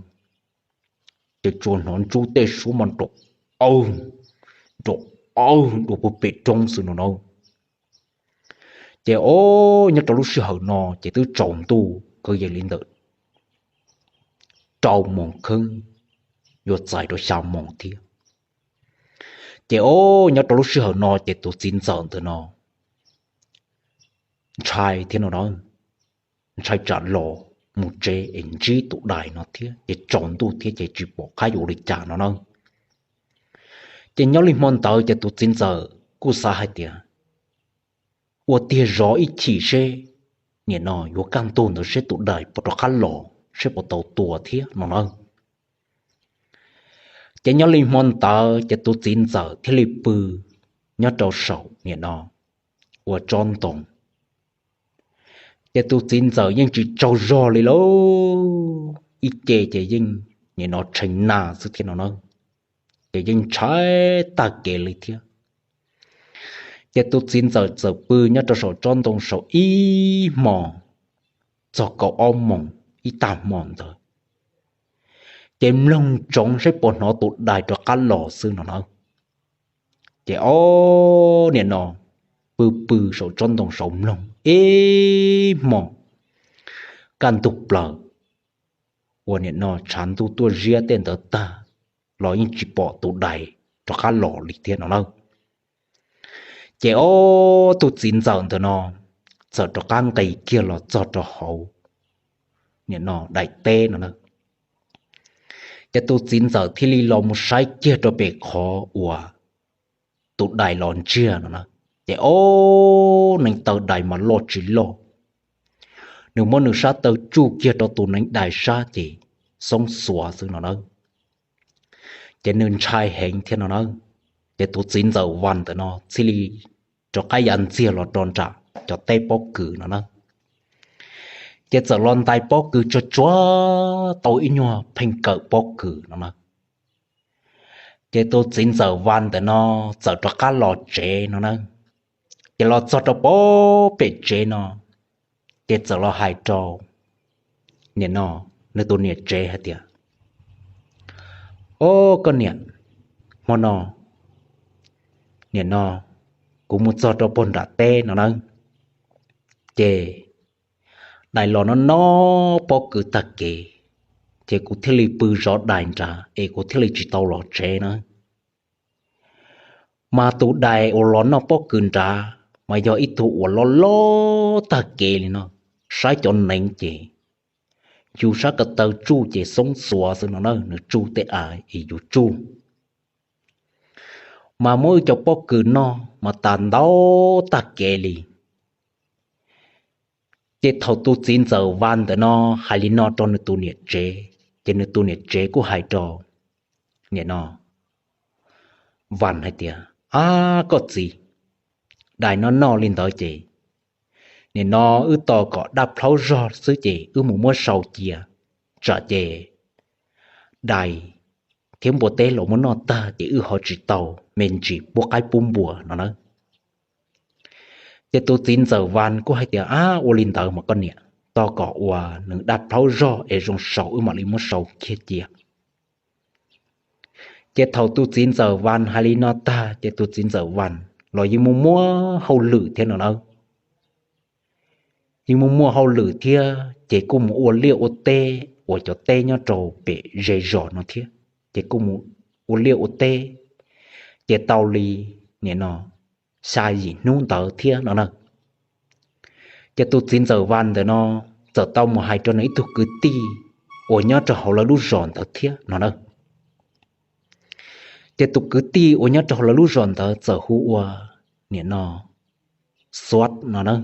Ces tsuas hnov ntsub tej suab mas nrov awg, nrov awg dua puag pem roob xwb no na. Ces o, nyob rau lub sij hawm no ces twb tsaus ntuj kwv yees li ntawm rau moos kheeb yuav txais rau xya moos thiab. Ces o, nyob rau lub sij hawm no ces tus txiv ntxawm ntawm no ntshai thiab no na, ntshai tsam los mus tsev es ntsib tus dais no thiab ces tsaus ntuj thiab ces tsis pom qab yuav ua li cas no na. Ces nyob li hmo ntawd ces tus txiv ntxawm kuj xav hais tias ua tiag zov ib chim seb nim no yuav kaj ntug ntawd seb tus dais puas rov qab los seb puas tau tua thiab no na. Ces nyob li hmo ntawd ces tus txiv ntxawm thiaj li pw nyob rau saum nim no ua tsob ntoo. Ces tus txiv ntxawm yeej tsis tsaug zog li lauj, ib ce ces yeej nim no tshee na xwb thiab no na. Ces yeej ntshai tag kev li thiab. Ces tus txiv ntxawm txawm pw nyob rau saum tsob ntoo saum ib hmos txog kaum ob moos ib tag hmo ntawd, ces mloog ntsoov saib puas hnov tus dais rov qab los xwb no na. Ces o, nim no pw pw saum tsob ntoo saud mloog ib hmos kaj ntug plaws uas nim no tshav ntuj tuaj ziab tej ntawd tag los yeej tsis pom tus dais rov qab los li thiab no na. Ces o, tus txiv ntxawm ntawm no txawm rov qab nqis kiag los txog rau hauv nim no daim teb no na. Ces tus txiv ntxawm thiaj li los mus saib kiag rau pem qhov uas tus dais los ntsiag no na. Ces o, neev taw dais mas loj tsis loj, nws muab nws sab taw tsuj kiag rau tus neev dais sab ces xoob xuav xwb no na. Ces nws ntshai heev thiab no na. Ces tus txiv ntxawm Vas ntawm no thiaj li rov qab ya ntxiag los rau nram cov teb pob kws no na. Ces txawm los ntais pob kws tsuag tsuag tau ib nyuag pheej kawm pob kws no na. Ces tus txiv ntxawm Vas ntawm no txawm rov qab los tsev no na. Ces los txog rau pem tsev no, ces txawm los hais rau nim no nws tus niam tsev hais tias, O, koj niam, hmo no nim no kuv mus txog rau puag nram teb no na, ces dais los no no pob kws tag kev, ces kuv thiaj li pw zov dais nrad es kuv thiaj li tsis tau los tsev na. Mas tus dais uas los noj pob kws nrad mas yog ib tug uas loj loj tag kev li no, saib cov neev ces yus sab ko taw tsuj ces xoob xuav xwb no na, nws tsuj tej av es yus tsuj. Mas muab wb cov pob kws noj mas tas ntau tag kev li. Ces thaum tus txiv ntxawm Vas ntawm no hais li no rau nws tus niam tsev, ces nws tus niam tsev kuj hais rau nim no Vas hais tias, Ab koj txiv, dais no noj li ntawd ces nim no wb tos kom daj plhaub zog xwb ces wb mus muab sau cia, tsam ces dais thiab npua teb los muab noj tag ces wb ho tsis tau me ntsis pub qaib pub npua no na. Ces tus txiv ntxawm Vas kuj hais tias, Ab, ua li ntawd mas koj niam, tos kom uas nws daj plhaub zog es zoo sau wb mam li muab sau kiag cia. Ces thaum tus txiv ntxawm Vas hais li no tag ces tus txiv ntxawm Vas los yeej muaj muaj hauj lwm thiab no na. Yeej muaj muaj hauj lwm thiab ces kuj mus ua liaj ua teb uas cov teb nyob rau pem ze zos no thiab, ces kuj mus ua liaj ua teb, ces tau li nim no xya yim hnub ntawd thiab no na. Ces tus txiv ntxawm Vas ntawm no txawm tau mus hais rau nws ib tug kwv tij uas nyob rau hauv lawv lub zos ntawd thiab no na. Ces tus kwv tij uas nyob rau lawv lub zos ntawd txawm hu ua, nim no, Xov no na.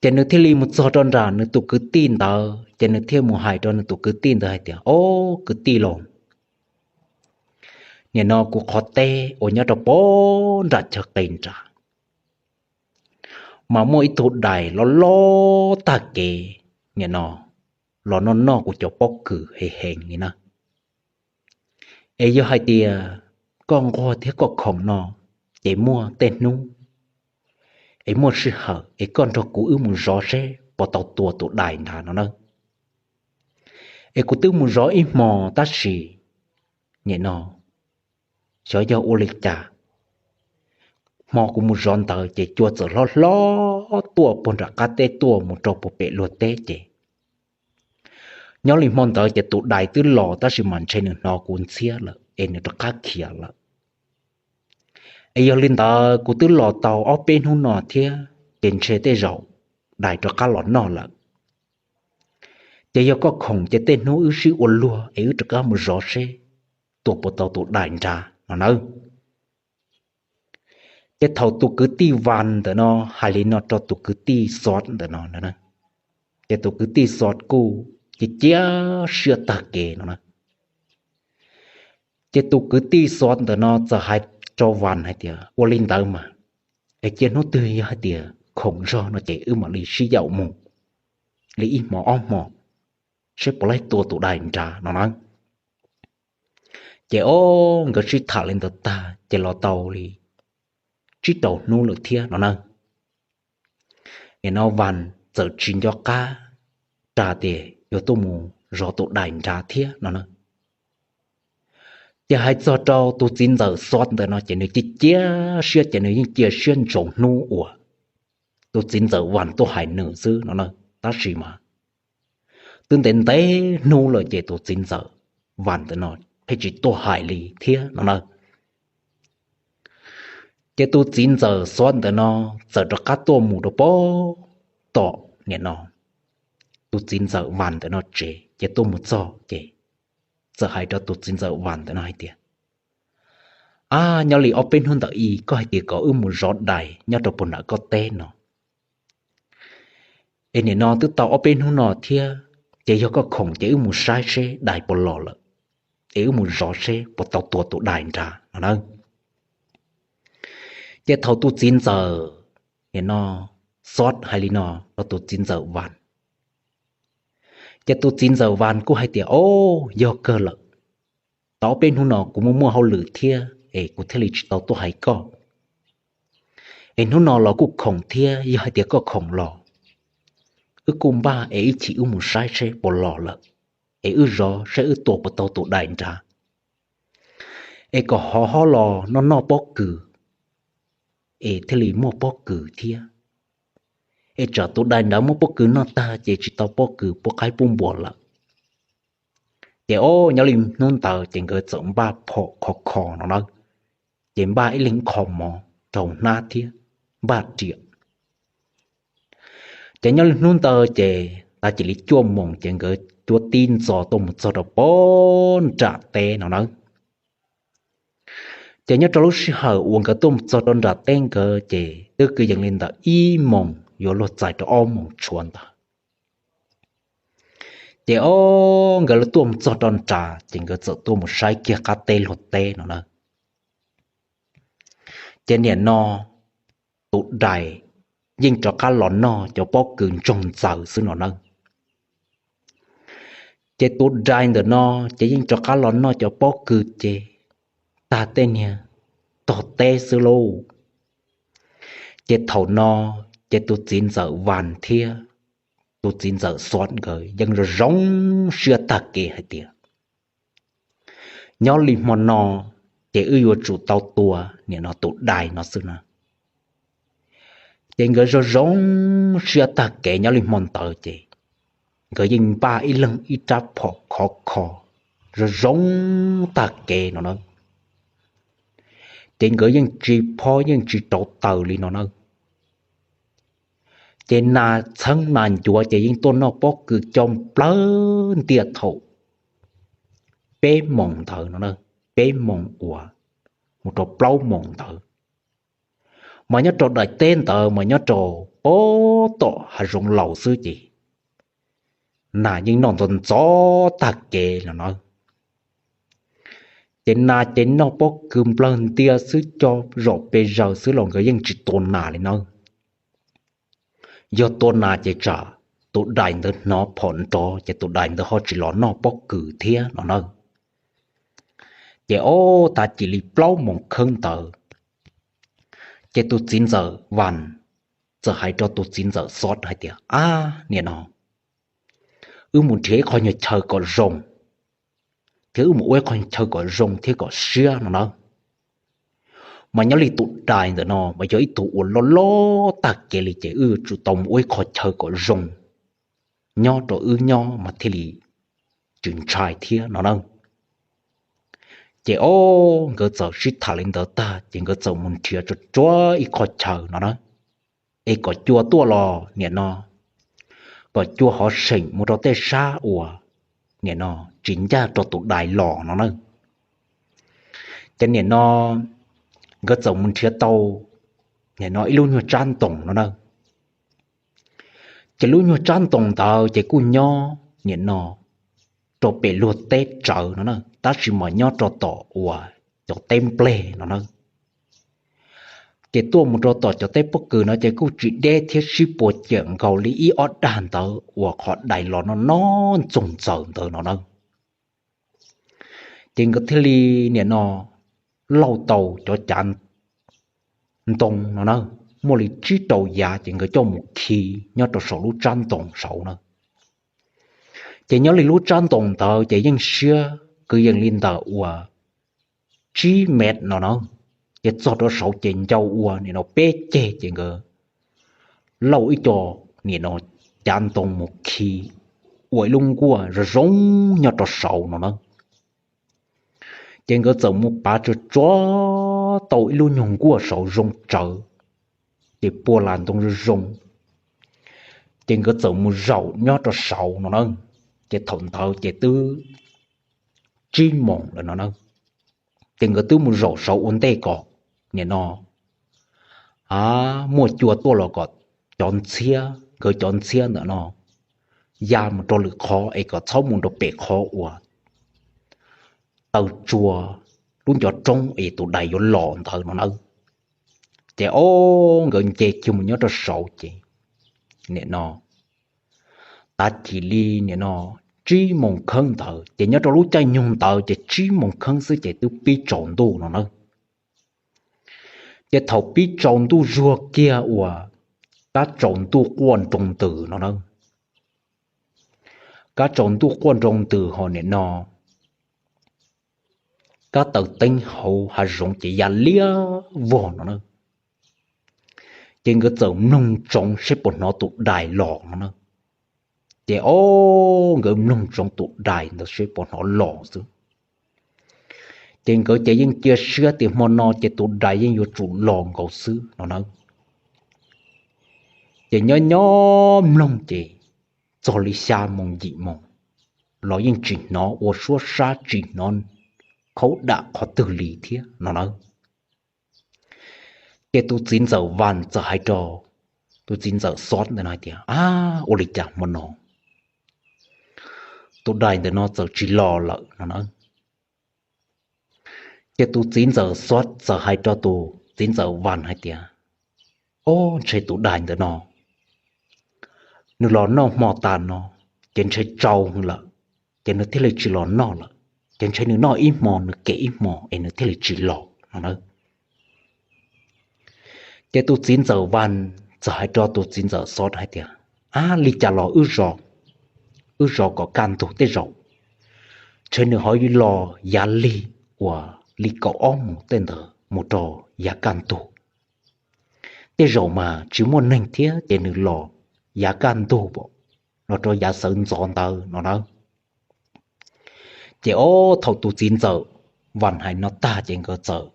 Ces nws thiaj li mus txog rau nram nws tus kwv tij ntawd ces nws thiaj mus hais rau nws tus kwv tij ntawd hais tias, Ob, kwv tij lauj, nim no kuv qhov teb uas nyob rau pem nram chaw qis nrad mas muaj ib tug dais loj loj tag kev, nim no los noj noj kuv cov pob kws heev heev li na. Es yog hais tias koj nquag thiab koj khoom no, ces muaj tej hnub es muaj sij hawm es koj nrog kuv wb mus zov seb puas tau tua tus dais nrad no na. Es kuv twb mus zov ib hmo tab sis, nim no, xyov yog ua li cas, hmo kuv mus zov ntawd ces cua txawm hlob hlob tuaj puag nram qab teb tuaj mus rau puag pem luag teb ces nyob li hmo ntawd ces tus dais twb los tab sis mas ntshe nws hnov kuv ntxhiab lawm es nws rov qab khiav lawm. Es yog li ntawd kuv twb los tau ob peb hnub no thiab ces ntshe tej zaum dais rov qab los noj lawm. Ces yog koj khoom ces tej hnub wb sib ua luag es wb rov qab mus zov seb tua puas tau tus dais nrad no nawb. Ces thaum tus kwv tij Vas ntawm no hais li no rau tus kwv tij Xov ntawm no, ces tus kwv tij Xov kuj cia cia siab tag kev no na. Ces tus kwv tij Xov ntawm no txawm hais rau Vas hais tias, Ua li ntawd mas, es cia hnub twg yog hais tias khoom zog no ces wb mam li sib yaum mus li ib hmo ob hmo seb puas laib tua tus dais nrad no na. Ces ob, nkawd sib tham li ntawd tag ces los tau li tsib rau hnub lawm thiab no na. Nim no Vas txawm tsis nco qab rau tias yuav tuaj mus zov tus dais nrad thiab no na. Ces hais txog rau tus txiv ntxawm Xov ntawm no ces nws cia cia siab ces nws yeej cia siab ntsoov hnub uas tus txiv ntxawm Vas tuaj hais nws xwb no na. Tab sis mas twb ntev ntev hnub lawm ces tus txiv ntxawm Vas ntawm no pheej tsis tuaj hais li thiab no na. Ces tus txiv ntxawm Xov ntawm no txawm rov qab tuaj mus rau pem tom, nim no, tus txiv ntxawm Vas ntawm no tsev ces tuaj mus txog ces txawm hais rau tus txiv ntxawm Vas ntawm no hais tias, Ab, nyob li ob peb hnub ntawm i koj hais tias kom wb mus zov dais nyob rau puag nram koj teb no, es nim no twb tau ob peb hnub no thiab, ces yog koj khoom ces wb mus saib seb dais puas los lawm, es wb mus zov seb puas tau tua tus dais nrad no na. Ces thaum tus txiv ntxawm, nim no, Xov hais li no rau tus txiv ntxawm Vas, ces tus txiv ntxawm Vas kuj hais tias, Ob, yog kawg lawm, tau ob peb hnub no kuv muaj muaj hauj lwm thiab es kuv thiaj li tsis tau tuaj hais koj. Es hnub no los kuj khoom thiab, yog hais tias koj khoom los wb kuj npaj es ib chim wb mus saib seb puas los lawm, es wb zov saib wb tua puas tau tus dais nrad, es kom ho ho los noj noj pob kws, es thiaj li muaj pob kws thiab. Es tsam tus dais nrad muab pob kws noj tag ces tsis tau pob kws pub qaib pub npua lawm. Ces ob, nyob li hnub ntawd ces nkawd txawm npaj phom khov kho no na, ces npaj ib leeg qho mov rau hnab thiab npaj riam. Ces nyob li hnub ntawd ces tav cia li cuaj moos ces nkawd cuab tib ntxov tuaj mus txog rau pem nram teb no na. Ces nyob rau lub sij hawm uas nkawd tuaj mus txog rau nram teb nkawd ces twb kwv yees li ntawm ib moos yuav luag txais rau ob moos tshuav ntawd. Ces ob, nkawd tuaj mus txog rau nram ces nkawd txawm tuaj mus saib kiag qab teb luag teb no na. Ces nim no tus dais yeej rov qab los noj cov pob kws ntsoog ntxaws xwb no na. Ces tus dais ntawm no ces yeej rov qab los noj cov pob kws ces tag tej niag tog teb xwb lauj. Ces thaum no ces tus txiv ntxawm Vas thiab tus txiv ntxawm Xov nkawd yeej zoo zoo siab tag kev hais tias, Nyob li hmo no ces wb yuav tsum tau tua nim no tus dais no xwb na. Ces nkawd zoo zoo siab tag kev nyob li hmo ntawd ces nkawd yeej npaj ib leeg ib rab phom khov kho zoo zoo tag kev no na. Ces nkawd yeej tsis phob yeej tsis rauv taws li no na. Ces nas txheeb nas ncuav ces yeej tuaj noj pob kws co plawg ntiaj thaum peb moos ntawd no na. peb moos uas mus rau plaub moos ntawd. Mas nyob rau daim teb ntawd mas nyob rau pem tom hav zoov laus xwb ces nas yeej noj ntxov ntxov tag kev no na. Ces nas ces noj pob kws nplawg ntia xwb, cov zaum pes zaws xwb los nkawd yeej tsis tua nas li nawb. Yog tua nas ces tsam tus dais ntawd hnov phom nrov ces tus dais ntawd ho tsis los noj pob kws thiab no na. Ces ob tag kis li plaub moos kheeb ntawd, ces tus txiv ntxawm Vas txawm hais rau tus txiv ntxawm Xov hais tias, Ab, niam no, wb mus nrhiav ib qho nyuag chaw kom zoo, thiab wb mus ua ib qho chaw kom zoo thiab kom siab no na. Mas nyob li tus dais ntawm no mas yog ib tug uas loj loj tag kev li ces wb yuav tsum tau mus ua ib qho chaw kom zoo nyob rau wb nyob mas thiaj li tsis ntshai thiab no na. Ces ob nkawd txawm sib tham li ntawd tag ces nkawd txawm mus nrhiav tsuag tsuag ib qho chaw no na, es kom cua tuaj los niam no, kom cua hov seem mus rau tej sab uas niam no tsis ncaj rau tus dais los no na. Ces niam no nkawd txawm mus nrhiav tau niam no ib lub nyuag tsab ntoo no na. Ces lub nyuag tsab ntoo ntawd ces kuj nyob niam no rau pem luag teb tsawv no na, tab sis mas nyob rau tom uas cov teb nplej no na. Ces tuaj mus rau tom cov teb pob kws no ces kuj tsis deb thiab sib puas ciam nkaus li ib ob dag ntawd uas qhov dais los no no ntxoog ntxaws ntawd no na. Ces nkawd thiaj li niam no lauj tau cov cav ntoo no na, muaj li tsib rau yav ces nkawd coj mus khi nyob rau saum lub tsab ntoo saud na. Ces nyob li lub tsab ntoo ntawd ces yeej siab kwv yees li ntawm uas tsib mev no na. Ces txog rau saud ces ncau ua niam no peb ceg ces nkawd lauj ib co niam no cav ntoo mus khi ua ib lub nkuaj zoo zoo nyob rau saud no na. Ces nkawd txawm mus pav tsuag tsuag tau ib lub nyuag nkuaj saud zoo tsawv, ces pua las ntoo zoo zoo. Ces nkawd txawm mus zaum nyob rau saud no na. Ces thaum ntawd ces twb tsib moos lawm no na. Ces nkawd twb mus zaum saud ua ntej kom niam no a muaj cua tuaj los kom cov ntxhiab, nkawd cov ntxhiab ntawm no ya mus rau lwm qhov es kom txhob mus rau pem qhov uas taw tsua lub ncov roob es tus dais yuav los ntawd no nawb. Ces ob nkawd nce kiag mus nyob rau saud ces niam no tav chim li niam no tsib moos kheeb ntawd ces nyob rau lub caij nyoog ntawd ces tsib moos kheeb xwb ces twb pib tsaus ntuj no nawb. Ces thaum pib tsaus ntuj zuag kiag uas kab tsaus ntuj quaj nroo ntws no nawb. Kab tsaus ntuj quaj nroo ntws ho niam no kab taws teeb hauv hav zoov ces ya liab vog no na. Ces nkawd txawm mloog ntsoov seb puas hnov tus dais los no na. Ces ob nkawd mloog ntsoov tus dais ntawd seb puas hnov los xwb. Ces nkawd ces yeej cia siab tias hmo no ces tus dais yeej yuav tsum los nkaus xwb no nawb. Ces nyob nyob mloog ces txog li xya moos yim moos los yeej tsis hnov ua suab sab tsis hnov khaub dam qhov twg li thiab no nawb. Ces tus txiv ntxawm Vas txawm hais rau tus txiv ntxawm Xov ntawm no hais tias, Ab, ua li cas hmo no tus dais ntawm no txawm tsis los lawm no nawb. Ces tus txiv ntxawm Xov txawm hais rau tus txiv ntxawm Vas hais tias, Ob, ntshe tus dais ntawm no nws los noj hmo tas no ces ntshe tsau lawm, ces nws thiaj li tsis los noj lawm. Ces ntshe nws noj ib hmo nws kem ib hmo es nws thiaj li tsis los no nawb. Ces tus txiv ntxawm Vas txawm hais rau tus txiv ntxawm Xov hais tias, Ab, li cas los wb zov kom kaj ntug tej zaum ntshe nws ho los yav lig uas li kaum ob moos tej ntawd mus rau yav kaj ntug. Tej zaum mas tsis muaj neeg thiab ces nws los yav kaj ntug los rau yav sawv ntxov ntawd no nawb. Ces ob thaum tus txiv ntxawm Vas hais no tag ces nkawd txawm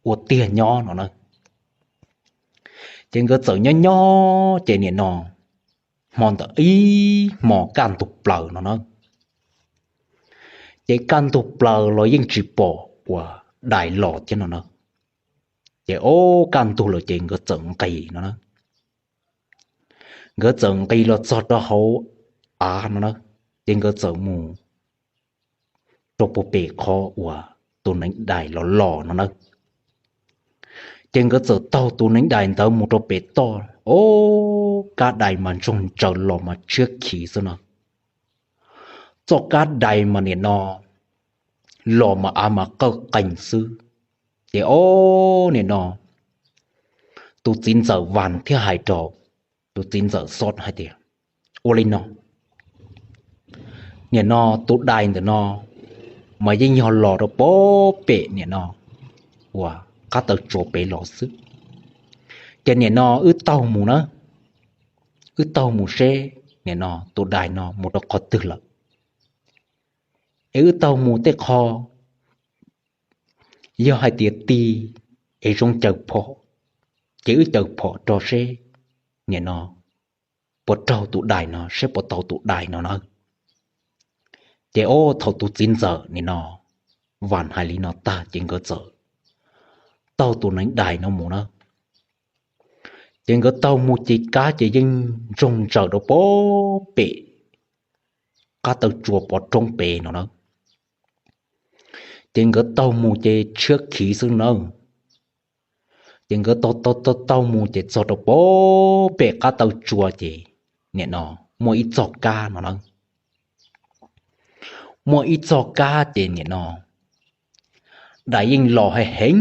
ua tiag nyob no na. Ces nkawd txawm nyob nyob ces niam no hmo ntawd ib hmo kaj ntug plaws no na. Ces kaj ntug plaws los yeej tsis pom uas dais los thiab no na. Ces ob kaj ntug lawm ces nkawd txawm nqis no na. Nkawd txawm nqis los txog rau hauv av no na, ces nkawd txawm mus rau puag pem qhov uas tus neev dais los los no na. Ces nkawd txawm taug tus neev dais ntawd mus rau pem toj, ob kab dais mas ntsoog ntsaws los mas tshiab khiv xwb no. Txoj kab dais mas nim no los mas av mas qawj qees xwb. Ces ob nim no tus txiv ntxawm Vas thiaj hais rau tus txiv ntxawm Xos hais tias, ua li no, nim no tus dais ntawm no mas yeej yog los rau puag pem nim no uas qab taw tsua pem los xwb. Ces nim no wb taug mus na, wb taug mus seb nim no tus dais no mus rau qhov twg lawm, es wb taug mus tej qho yog hais tias ti es zoo caws phom, ces wb caws phom rau seb nim no puas raug tus dais no, seb puas tau tus dais no na. Ces ob thaum tus txiv ntxawm nim no Vas hais li no tag ces nkawd txawm taug tus neev dais no mus na. Ces nkawd taug mus ces kab ces yeej ntsoog ntsaws rau puag pem qab taw tsua pov roob pem no na. Ces nkawd taug mus ces tshiab khiv xwb na. Ces nkawd taug taug taug mus ces txog rau puag pem qab taw tsua ces nim no muaj ib txoj kab no na. Muaj ib txoj kab ces nim no dais yeej los heev heev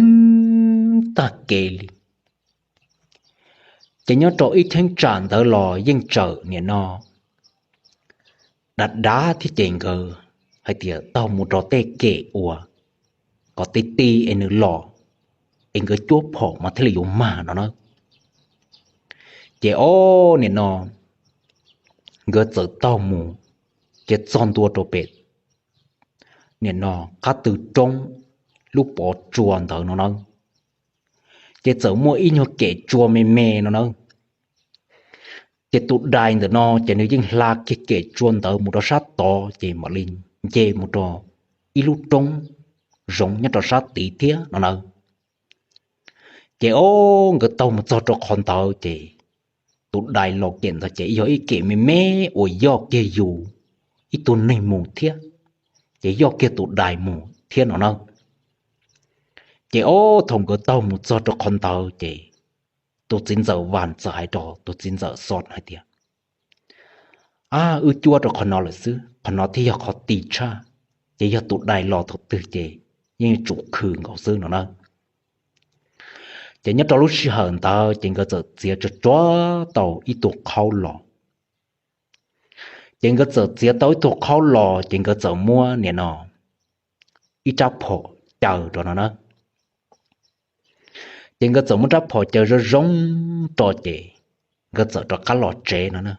tag kev li. Ces nyob rau ib cheeb tsam ntawd los yeej tseem nim no dav dav thiab ces nkawd hais tias taug mus rau tej kem uas kom ti ti es nws los, es nkawd cuab phom mas thiaj li yuav mag no na. Ces ob nim no nkawd txawm taug mus, ces txog ntua rau pem nim no qab taw roob lub pov tsua ntawd no na, ces txawm muaj ib nyuag kem tsua me me no na. Ces tus dais ntawm no ces nws yeej hla kiag kem tsua ntawd mus rau sab tod ces mam li nce mus rau ib lub roob zoov nyob rau sab tid thiab no na. Ces ob nkawd taug mus txog rau qhov ntawd ces tus dais los kem ntawd ces yog ib kem me me uas yoj kiag yus ib tug neeg mus thiab, ces yoj kiag tus dais mus thiab no na. Ces ob thaum nkawd taug mus txog rau qhov ntawd ces tus txiv ntxawm Vas txawm hais rau tus txiv ntxawm Xos hais tias, ab, wb cuab rau qhov no lawm xwb, qhov no thiaj yog qhov ti tshaj, ces yog tus dais los thaum twg ces yeej tsum khw nkaus xwb no na. Ces nyob rau lub sij hawm ntawd ces nkawd txawm txiav tsuag tsuag tau ib tug qhaub los. Ces nkawd txawm txiav tau ib tug qhaub los ces nkawd txawm muab nim no ib rab phom caws rau no na. Ces nkawd txawm muab rab phom caws zoo zoo rau ces nkawd txawm rov qab los tsev no na.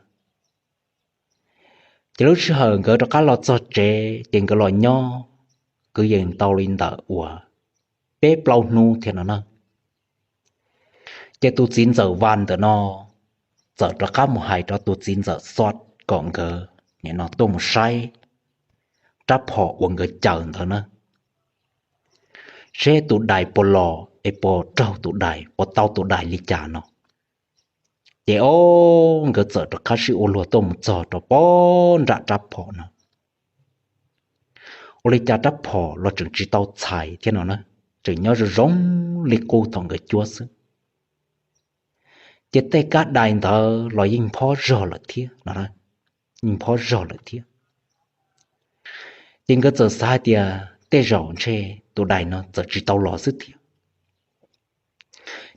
Ces lub sij hawm nkawd rov qab los txog tsev ces nkawd los nyob kwv yees tau li ntawm uas peb plaub hnub thiab no na. Ces tus txiv ntxawm Vas ntawm no txawm rov qab mus hais rau tus txiv ntxawm Xos kom nkawd nim no tuaj mus saib rab phom uas nkawd caws ntawd na, seb tus dais puas los es puas raug tus dais, puas tau tus dais li cas no. Ces ob nkawd txawm rov qab sib ua luag tuaj mus txog rau puag nram rab phom no. Ua li cas rab phom los tseem tsis tau txhais thiab no na, tseem nyob zoo zoo li qub thaum nkawd cuab xwb. Ces tej kab dais ntawd los yeej phob zog lawm thiab no, yeej phob zog lawm thiab. Ces nkawd txawm xav hais tias tej zaum ntshe tus dais no txawm tsis tau los xwb thiab.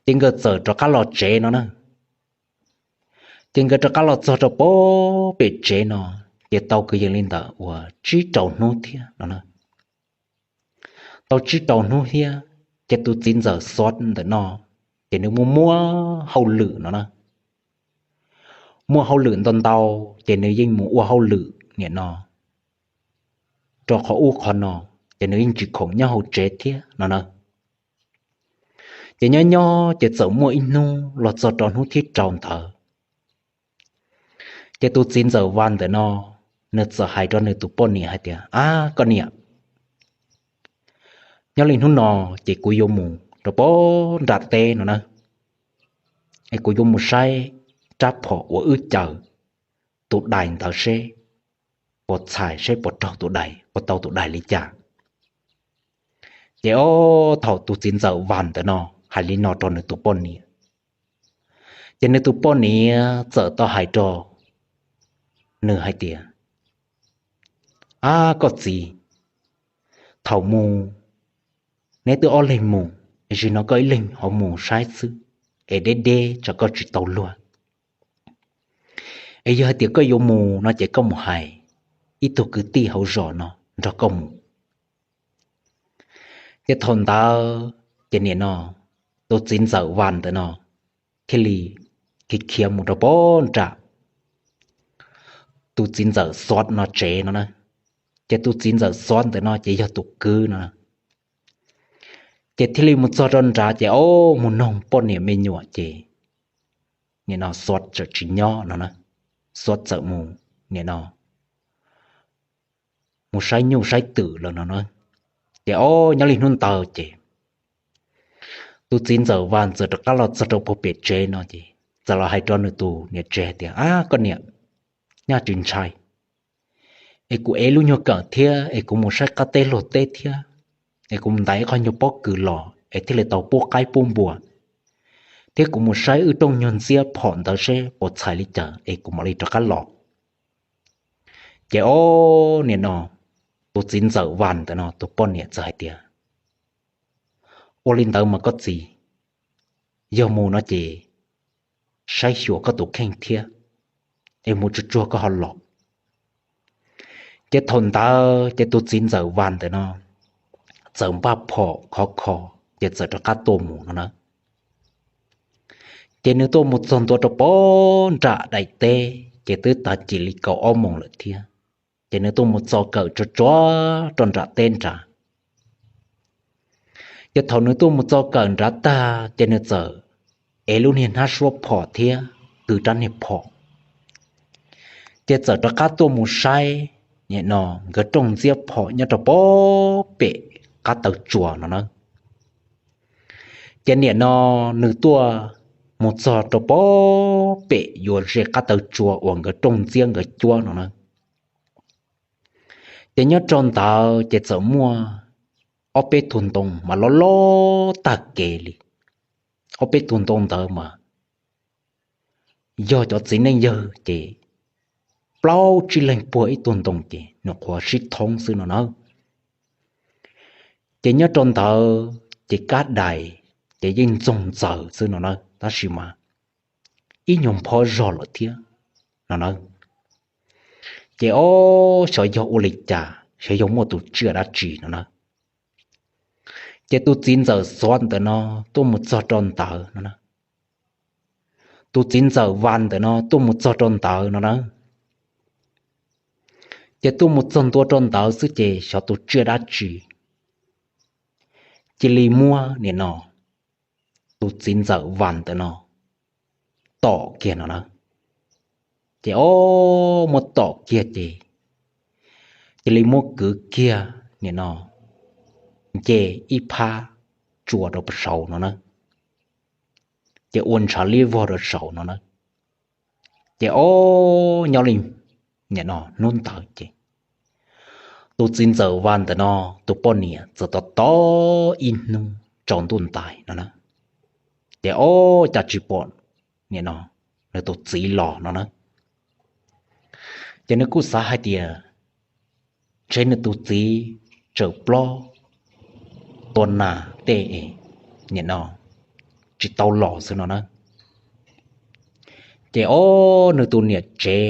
Ces nkawd txawm rov qab los tsev no na. Ces nkawd rov qab los txog rau puag pem tsev no, ces tau kwv yees li ntawm uas tsib rau hnub thiab no na. Tau tsib rau hnub thiab, ces tus txiv ntxawm Xos ntawm no, ces nws muaj muaj hauj lwm no na. Muaj hauj lwm ntau ntau, ces nws yeej mus ua hauj lwm nim no rau qhov ub qhov no, ces nws yeej tsis khoom nyob hauv tsev thiab no na. Ces nyob nyob ces txawm muaj ib hnub los txog rau hnub thib rau ntawd, ces tus txiv ntxawm Vas ntawm no, nws txawm hais rau nws tus poj niam hais tias, ab, koj niam, Nyob li hnub no ces kuv yuav mus rau pem nram teb no na, es kuv yuav mus saib rab phom uas wb caws tus dais ntawd seb puas txhais, seb puas raug tus dais, puas tau tus dais li cas. Ces ob thaum tus txiv ntxawm Vas ntawm no hais li no rau nws tus poj niam, ces nws tus poj niam txawm tau hais rau nws hais tias, Ab koj txiv, thaum mus neb twb ob leeg mus, es zaum no koj ib leeg ho mus saib xwb, es deb deb tsam koj tsis tau luag. Es yog hais tias koj yuav mus no ces koj mus hais ib tug kwv tij hauv zos no nrog koj mus. Ces thaum ntawd ces nim no tus txiv ntxawm Vas ntawm no thiaj li khiav khiav mus rau pem nram tus txiv ntxawm Xov no tsev no na. Ces tus txiv ntxawm Xov ntawm no ces yog tus kwv no. Ces thiaj li mus txog rau nrad ces ob mus noog poj niam me nyuam ces nim no Xov txawm tsis nyob no na. Xov txawm mus nim no mus saib nyuj saib twm lawm no na. Ces ob nyob li hnub ntawd ces tus txiv ntxawm Vas txawm rov qab los txog rau puag pem tsev no ces txawm los hais rau nws tus niam tsev hais tias, Ab koj niam, nyaj tsis ntshai, es kuv ev lub nyuag kawm thiab es kuv mus saib qab teb luag teb thiab, es kuv mus ntais ib qho nyuag pob kws los es thiaj li tau pub qaib pub npua, thiab kuv mus saib wb rooj nyuag ntxiab phom ntawd seb puas txhais li cas es kuv mam li rov qab los. Ces ob nim no tus txiv ntxawm Vas ntawm no tus poj niam txawm hais tias, Ua li ntawd mas koj txiv, yog mus no ces saib xyuas koj tus kheej thiab, es mus tsuag tsuag koj ho los. Ces thaum ntawd ces tus txiv ntxawm Vas ntawm no txawm npaj phom khov kho, ces txawm rov qab tuaj mus no na. Ces nws tuaj mus txog ntua rau pem nram daim teb ces twb tav ci li kaum ob moos lawm thiab. Ces nws tuaj mus txo kawm tsuag tsuag rau nram teb nrad. Ces thaum nws tuaj mus txo kawm nrad tag ces nws txawm ev lub niag hnab suab phom thiab kwv rab niag phom, ces txawm rov qab tuaj mus saib nim no nkawd rooj ntxiab phom nyob rau pem pem qab taw tsua no na. Ces nim no nws tuaj mus txog rau pem pem yuav ze qab taw tsua uas nkawd rooj ntxiab nkawd cuab no na. Ces nyob rau ntawd ces txawm muaj ob peb tug ntoo mas loj loj tag kev li. Ob peb tug ntoo ntawd mas yog cov txiv neej yawg ces plaub tsib leeg puag ib tug ntoo ces nws qhuav sib thoob xwb no na. Ces nyob rau ntawd ces kab dais ces yeej ntxoog ntxaws xwb no na, tab sis mas ib nyuag nphob zog lawm thiab no na. Ces ob xyov yog ua li cas, xyov yog muaj tus tsiaj dab tsi no na. Ces tus txiv ntxawm Xov ntawm no tuaj mus txog rau ntawd no na. Tus txiv ntxawm Vas ntawm no tuaj mus txog rau ntawd no na. Ces tuaj mus txog ntua rau ntawd xwb ces xyov tus tsiaj dab tsi cia li muab nim no tus txiv ntxawm Vas ntawm no tom kiag no na. Ces ob muab tom kiag ces cia li muab kwv kiag nim no nce ib phab tsua rau saud no na. Ces ua ntshav liab vog rau saud no na. Ces ob nyob li nim no hnub ntawd ces tus txiv ntxawm Vas ntawm no tus poj niam txawm tos tos ib hnub tsaus ntuj ntais no na. Ces ob cas tsis pom nim no nws tus txiv los no na. Ces nws kuj xav hais tias ntshe nws tus txiv tseem plob tua nas tej es nim no tsis tau los xwb no na. Ces ob nws tus niam tsev,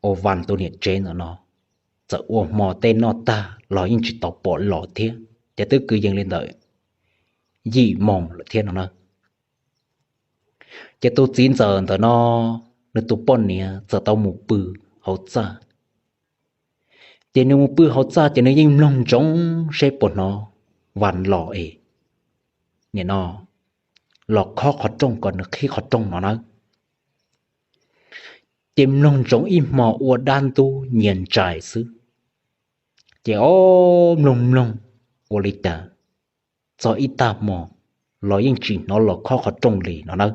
uas Vas tus niam tsev ntawm no txawm ua hmo tej noj tag los yeej tsis tau pom los thiab, ces twb kwv yees li ntawm yim moos lawm thiab no na. Ces tus txiv ntxawm ntawm no nws tus poj niam txawm tau mus pw hauv txaj. Ces nws mus pw hauv txaj ces nws yeej mloog ntsoov seb puas hnov Vas los es nim no los khob qhov rooj kom nws qhib qhov rooj no na. Ces mloog ntsoov ib hmo ua dab ntub nyias ntsais xwb. Ces ob mloog mloog ua li cas txog ib tag hmo los yeej tsis hnov los khob qhov rooj li no na.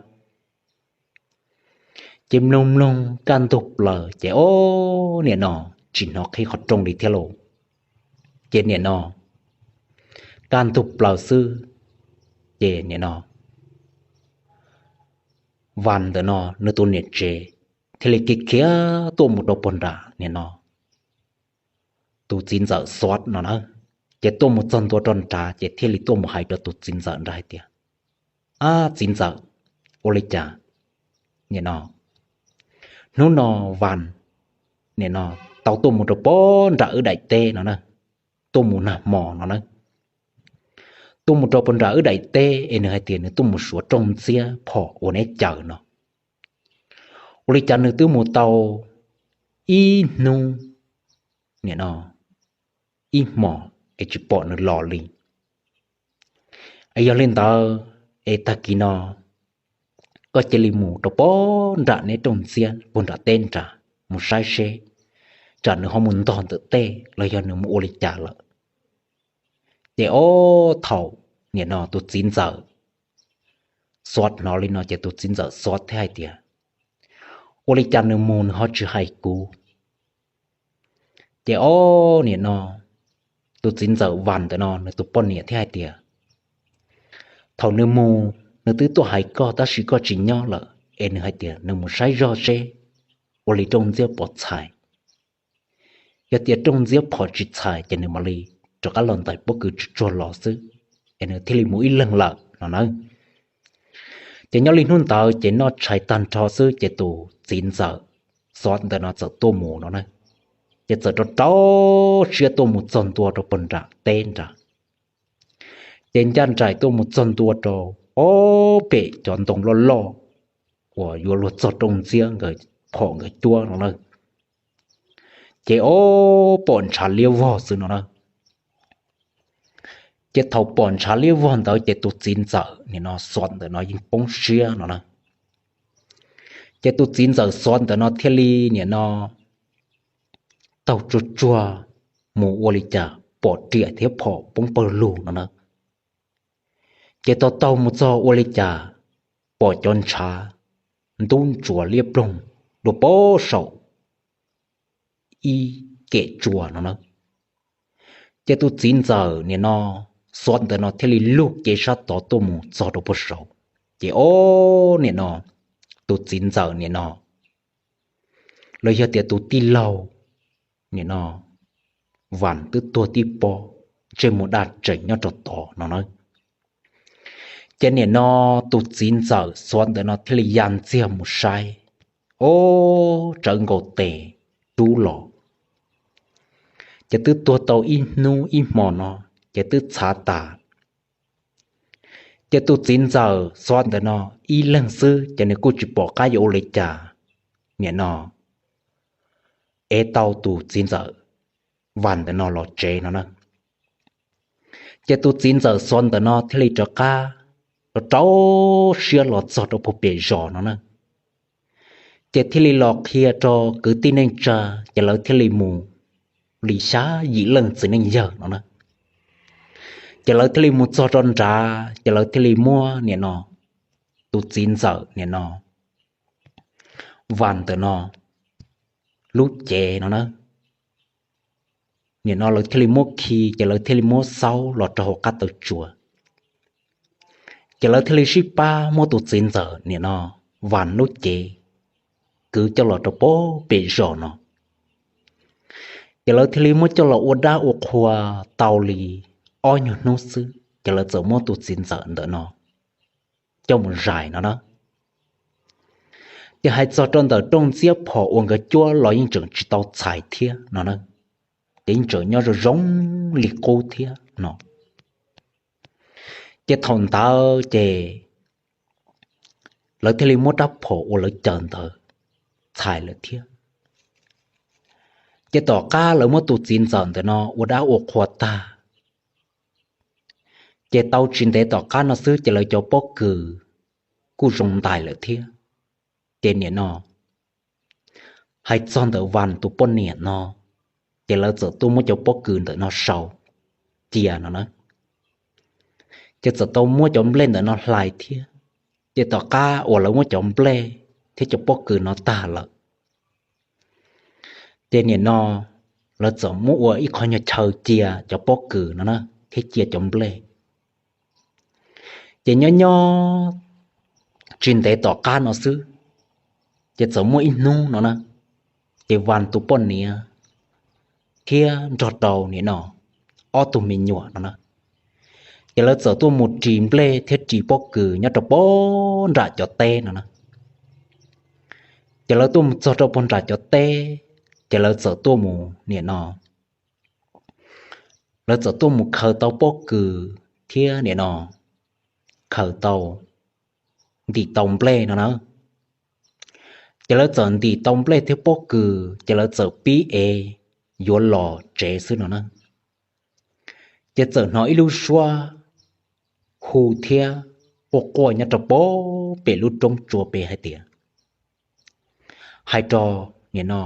Ces mloog mloog kaj ntug plaws ces ob niam no tsis hnov qhib qhov rooj li thiab lauj. Ces niam no kaj ntug plaws xwb, ces niam no Vas ntawm no nws tus niam tsev thiaj li khiav khiav tuaj mus rau puag nram niam no tus txiv ntxawm Xov no na. Ces tuaj mus txog ntua rau nrad ces thiaj li tuaj mus hais rau tus txiv ntxawm nrad hais tias, Ab txiv ntxawm, ua li cas niam no hnub no Vas niam no tau tuaj mus rau puag nram wb daim teb no na, tuaj mus nag hmo no na, tuaj mus rau puag nram wb daim teb es nws hais tias nws tuaj mus suav rooj ntxiab phom uas neb cawm no. Ua li cas nws twb mus tau ib hnub niam no ib hmos es tsis pom nws los li. Yog li ntawd es tag kis no koj cia li mus rau puag nram neb rooj ntxiab puag nram teb nrad mus saib seb tsam nws ho mus ntog ntawm tej los yog nws mus ua li cas lawm. Ces ob thaum niam no tus txiv ntxawm Xov hnov li no ces tus txiv ntxawm Xov thiaj hais tias, Ua li cas nws mus nws ho tsis hais kuv? Ces ob niam no tus txiv ntxawm Vas ntawm no nws tus poj niam thiaj hais tias, Thaum nws mus nws twb tuaj hais koj tab sis koj tsis nyob lawm es nws hais tias nws mus saib zog seb ua li rooj ntxiab pom txhais. Yog tias rooj ntxiab phom tsis txhais ces nws mam li rov qab los ntais pob kws tsuag tsuag los xwb, es nws thiaj li mus ib leeg lawm no na. Ces nyob li hnub ntawd ces noj tshais tag nrho xwb ces tus txiv ntxawm Xov ntawm no txawm tuaj mus no na. Ces txawm rau rau siab tuaj mus txog ntua rau puag nram teb nrad. Ces ncaj nraim tuaj mus txog ntua rau ob pem cov ntoo loj loj uas yuav luag txog rooj ntxiab nkawd phom nkawd cuab no na. Ces ob pom ntshav liab vog xwb no na. Ces thaum pom ntshav liab vog ntawd ces tus txiv ntxawm nim no Xov ntawm no yeej poob siab no na. Ces tus txiv ntxawm Xov ntawm no thiaj li nim no taug tsuag tsuag mus ua li cas pom riam thiab phom poob pawg lug no na. Ces taug taug mus txog ua li cas pom cov ntshav ntub ntsuav liab ploog dua pob saum ib kem tsua no na. Ces tus txiv ntxawm nim no Xov ntawm no thiaj li lug cev sab tod tuaj mus txog rau puag saud. Ces ob nim no tus txiv ntxawm nim no los yog tias tus tij laug nim no Vas twb tuag tib pob, ntsej muag daj tseem nyob rau tod no na. Ces nim no tus txiv ntxawm Xov ntawm no thiaj li ya ntxiag mus saib, ob, tsawv nkaus tes rub los. Ces twb tuag tau ib hnub ib hmo no, ces twb txhav tas. Ces tus txiv ntxawm Xov ntawm no ib leeg xwb ces nws kuj tsis pom qab yuav ua li cas, nim no ev tau tus txiv ntxawm Vas ntawm no los tsev no na. Ces tus txiv ntxawm Xov ntawm no thiaj li rov qab rau rau siab los txog rau puag pem zos no na. Ces thiaj li los qhia rau kwv tij neej tsa, ces lawv thiaj li mus li xya yim leej txiv neej yawg no na. Ces lawv thiaj li mus txog rau nrad, ces lawv thiaj li muab nim no tus txiv ntxawm nim no Vas ntawm no lub cev no na. Nim no lawv thiaj li muab khi, ces lawv thiaj li muab xaub los rau hauv qab taw tsua. Ces lawv thiaj li sib pab muab tus txiv ntxawm nim no Vas lub cev kwv coj los rau puag pem zos no. Ces lawv thiaj li muab coj los ua dab ua qhua tau li ob nyuag hnub xwb, ces lawv txawm muab tus txiv ntxawm ntawm no coj mus zais no na. Ces hais txog rau ntawm rooj ntxiab phom uas nkawd cuab los yeej tseem tsis tau txhais thiab no na, ces yeej tseem nyob zoo zoo li qub thiab no. Ces thaum ntawd ces lawv thiaj li muab rab phom uas lawv cawm ntawd txhais lawm thiab. Ces tom qab lawv muab tus txiv ntxawm ntawm no ua dab ua qhua tag, ces tau tsis ntev tom qab no xwb ces lawv cov pob kws kuj zoo ntais lawm thiab. Ces nim no hais txog ntawm Vas tus poj niam no, ces lawv txawm tuaj muab cov pob kws ntawm no sau cia no na. Ces txawm tau muab cov nplej ntawm no hlais thiab. Ces tom qab uas lawv muab cov nplej thiab cov pob kws no tag lawm, ces nim no lawv txawm muab ua ib qho nyuag chaw cia cov pob kws no na, thiab cia cov nplej. Ces nyob nyob tsis ntev tom qab no xwb, ces txawm muaj ib hnub no na, ces Vas tus poj niam thiab nrog rau nim no ob tug me nyuam no na, ces lawv txawm tuaj mus ris nplej thiab ris pob kws nyob rau pog nram cov teb no na. Ces lawv tuaj mus txog rau pog nram cov teb, ces lawv txawm tuaj mus nim no, lawv txawm tuaj mus khaws tau pob kws thiab nim no khaws tau, ntim tau nplej no na. Ces lawv txawm ntim tau nplej thiab pob kws ces lawv txawm pib ev yuav los tsev xwb no na. Ces txawm hnov ib lub suab hu thiab quaj quaj nyob rau pog pem lub roob tsua pem hais tias, hais rau nim no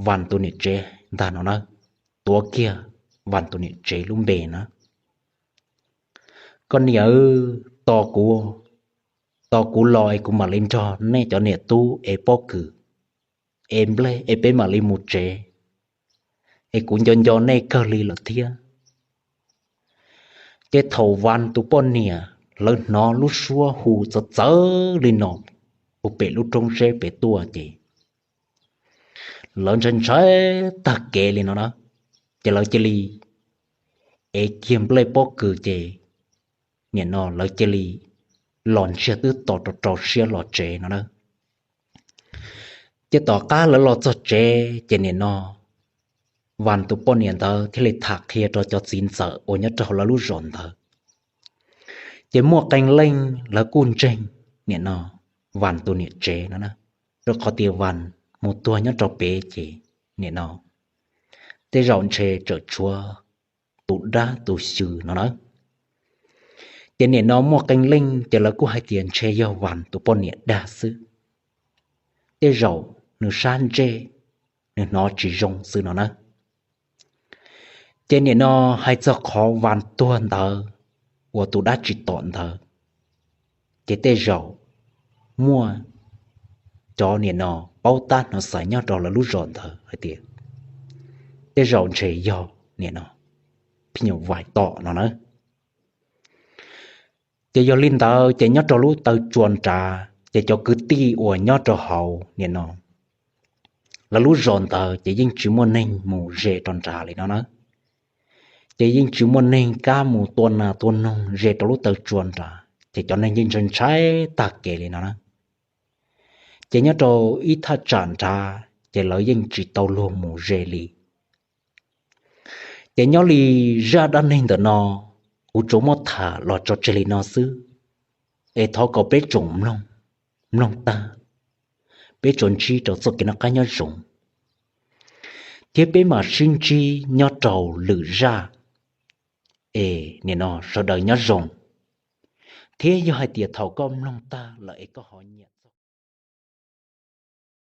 Vas tus niam tsev ntag no na, tuav kiag Vas tus niam tsev lub npe na. Koj niam, tos kuv, tos kuv los es kuv mam li nrog nej cov niam tub ev pob kws, ev nplej es peb mam li mus tsev, es kuv nco nco nej kawg li lawm thiab. Ces thaum Vas tus poj niam lawv hnov lub suab hu txawv txawv li no puag pem lub roob zeb pem tuaj ces lawv ntshai ntshai tag kev li no na. Ces lawv cia li ev kiag nplej pob kws ces nim no lawv cia li los ntsiag twb to rau rau siab los tsev no na. Ces tom qab lawv los txog tsev ces nim no Vas tus poj niam ntawd thiaj li tham qhia rau cov txiv ntxawm uas nyob rau hauv lawv lub zos ntawd. Ces muaj qee leej lawv kuj ntseeg nim no Vas tus niam tsev no na, rau qhov tias Vas mus tuag nyob rau pem ces nim no tej zaum ntshe tseem tshuav tus dab tus xyw no na. Ces nim no muaj qee leej ces lawv kuj hais tias ntshe yog Vas tus poj niam dag xwb, tej zaum nws sab ntsej, nws hnov tsis zoo xwb no na. Ces nim no hais txog qhov Vas tuag ntawd uas tus dab tsis tom ntawd, ces tej zaum muaj cov nim no paub tab hnov xaiv nyob rau lawv lub zos ntawd hais tias tej zaum ntshe yog nim no phim nyuj vais tom no na. Ces yog li ntawd ces nyob rau lub taw tsua nrad ces cov kwv tij uas nyob rau hauv nim no lawv lub zos ntawd ces yeej tsis muaj neeg mus ze rau nrad li no na. Ces yeej tsis muaj neeg kam mus tua nas tua noog ze rau lub taw tsua nrad ces cov neeg yeej ntshai ntshai tag kev li no na. Ces nyob rau ib thaj tsam nrad ces lawv yeej tsis tau luag mus ze li. Ces nyob li zaj dab neeg ntawm no kuv tsuas muab tham los tso tseg li no xwb, es thov kom peb tsoom mloog, mloog tag peb tsuas ntsib rau txoj kev noj qab nyob zoo, thiab peb mam sib ntsib nyob rau lwm zaj. Es nim no sawv daws nyob zoo, thiab yog hais tias thaum koj mloog tag lawm es koj ho nyiam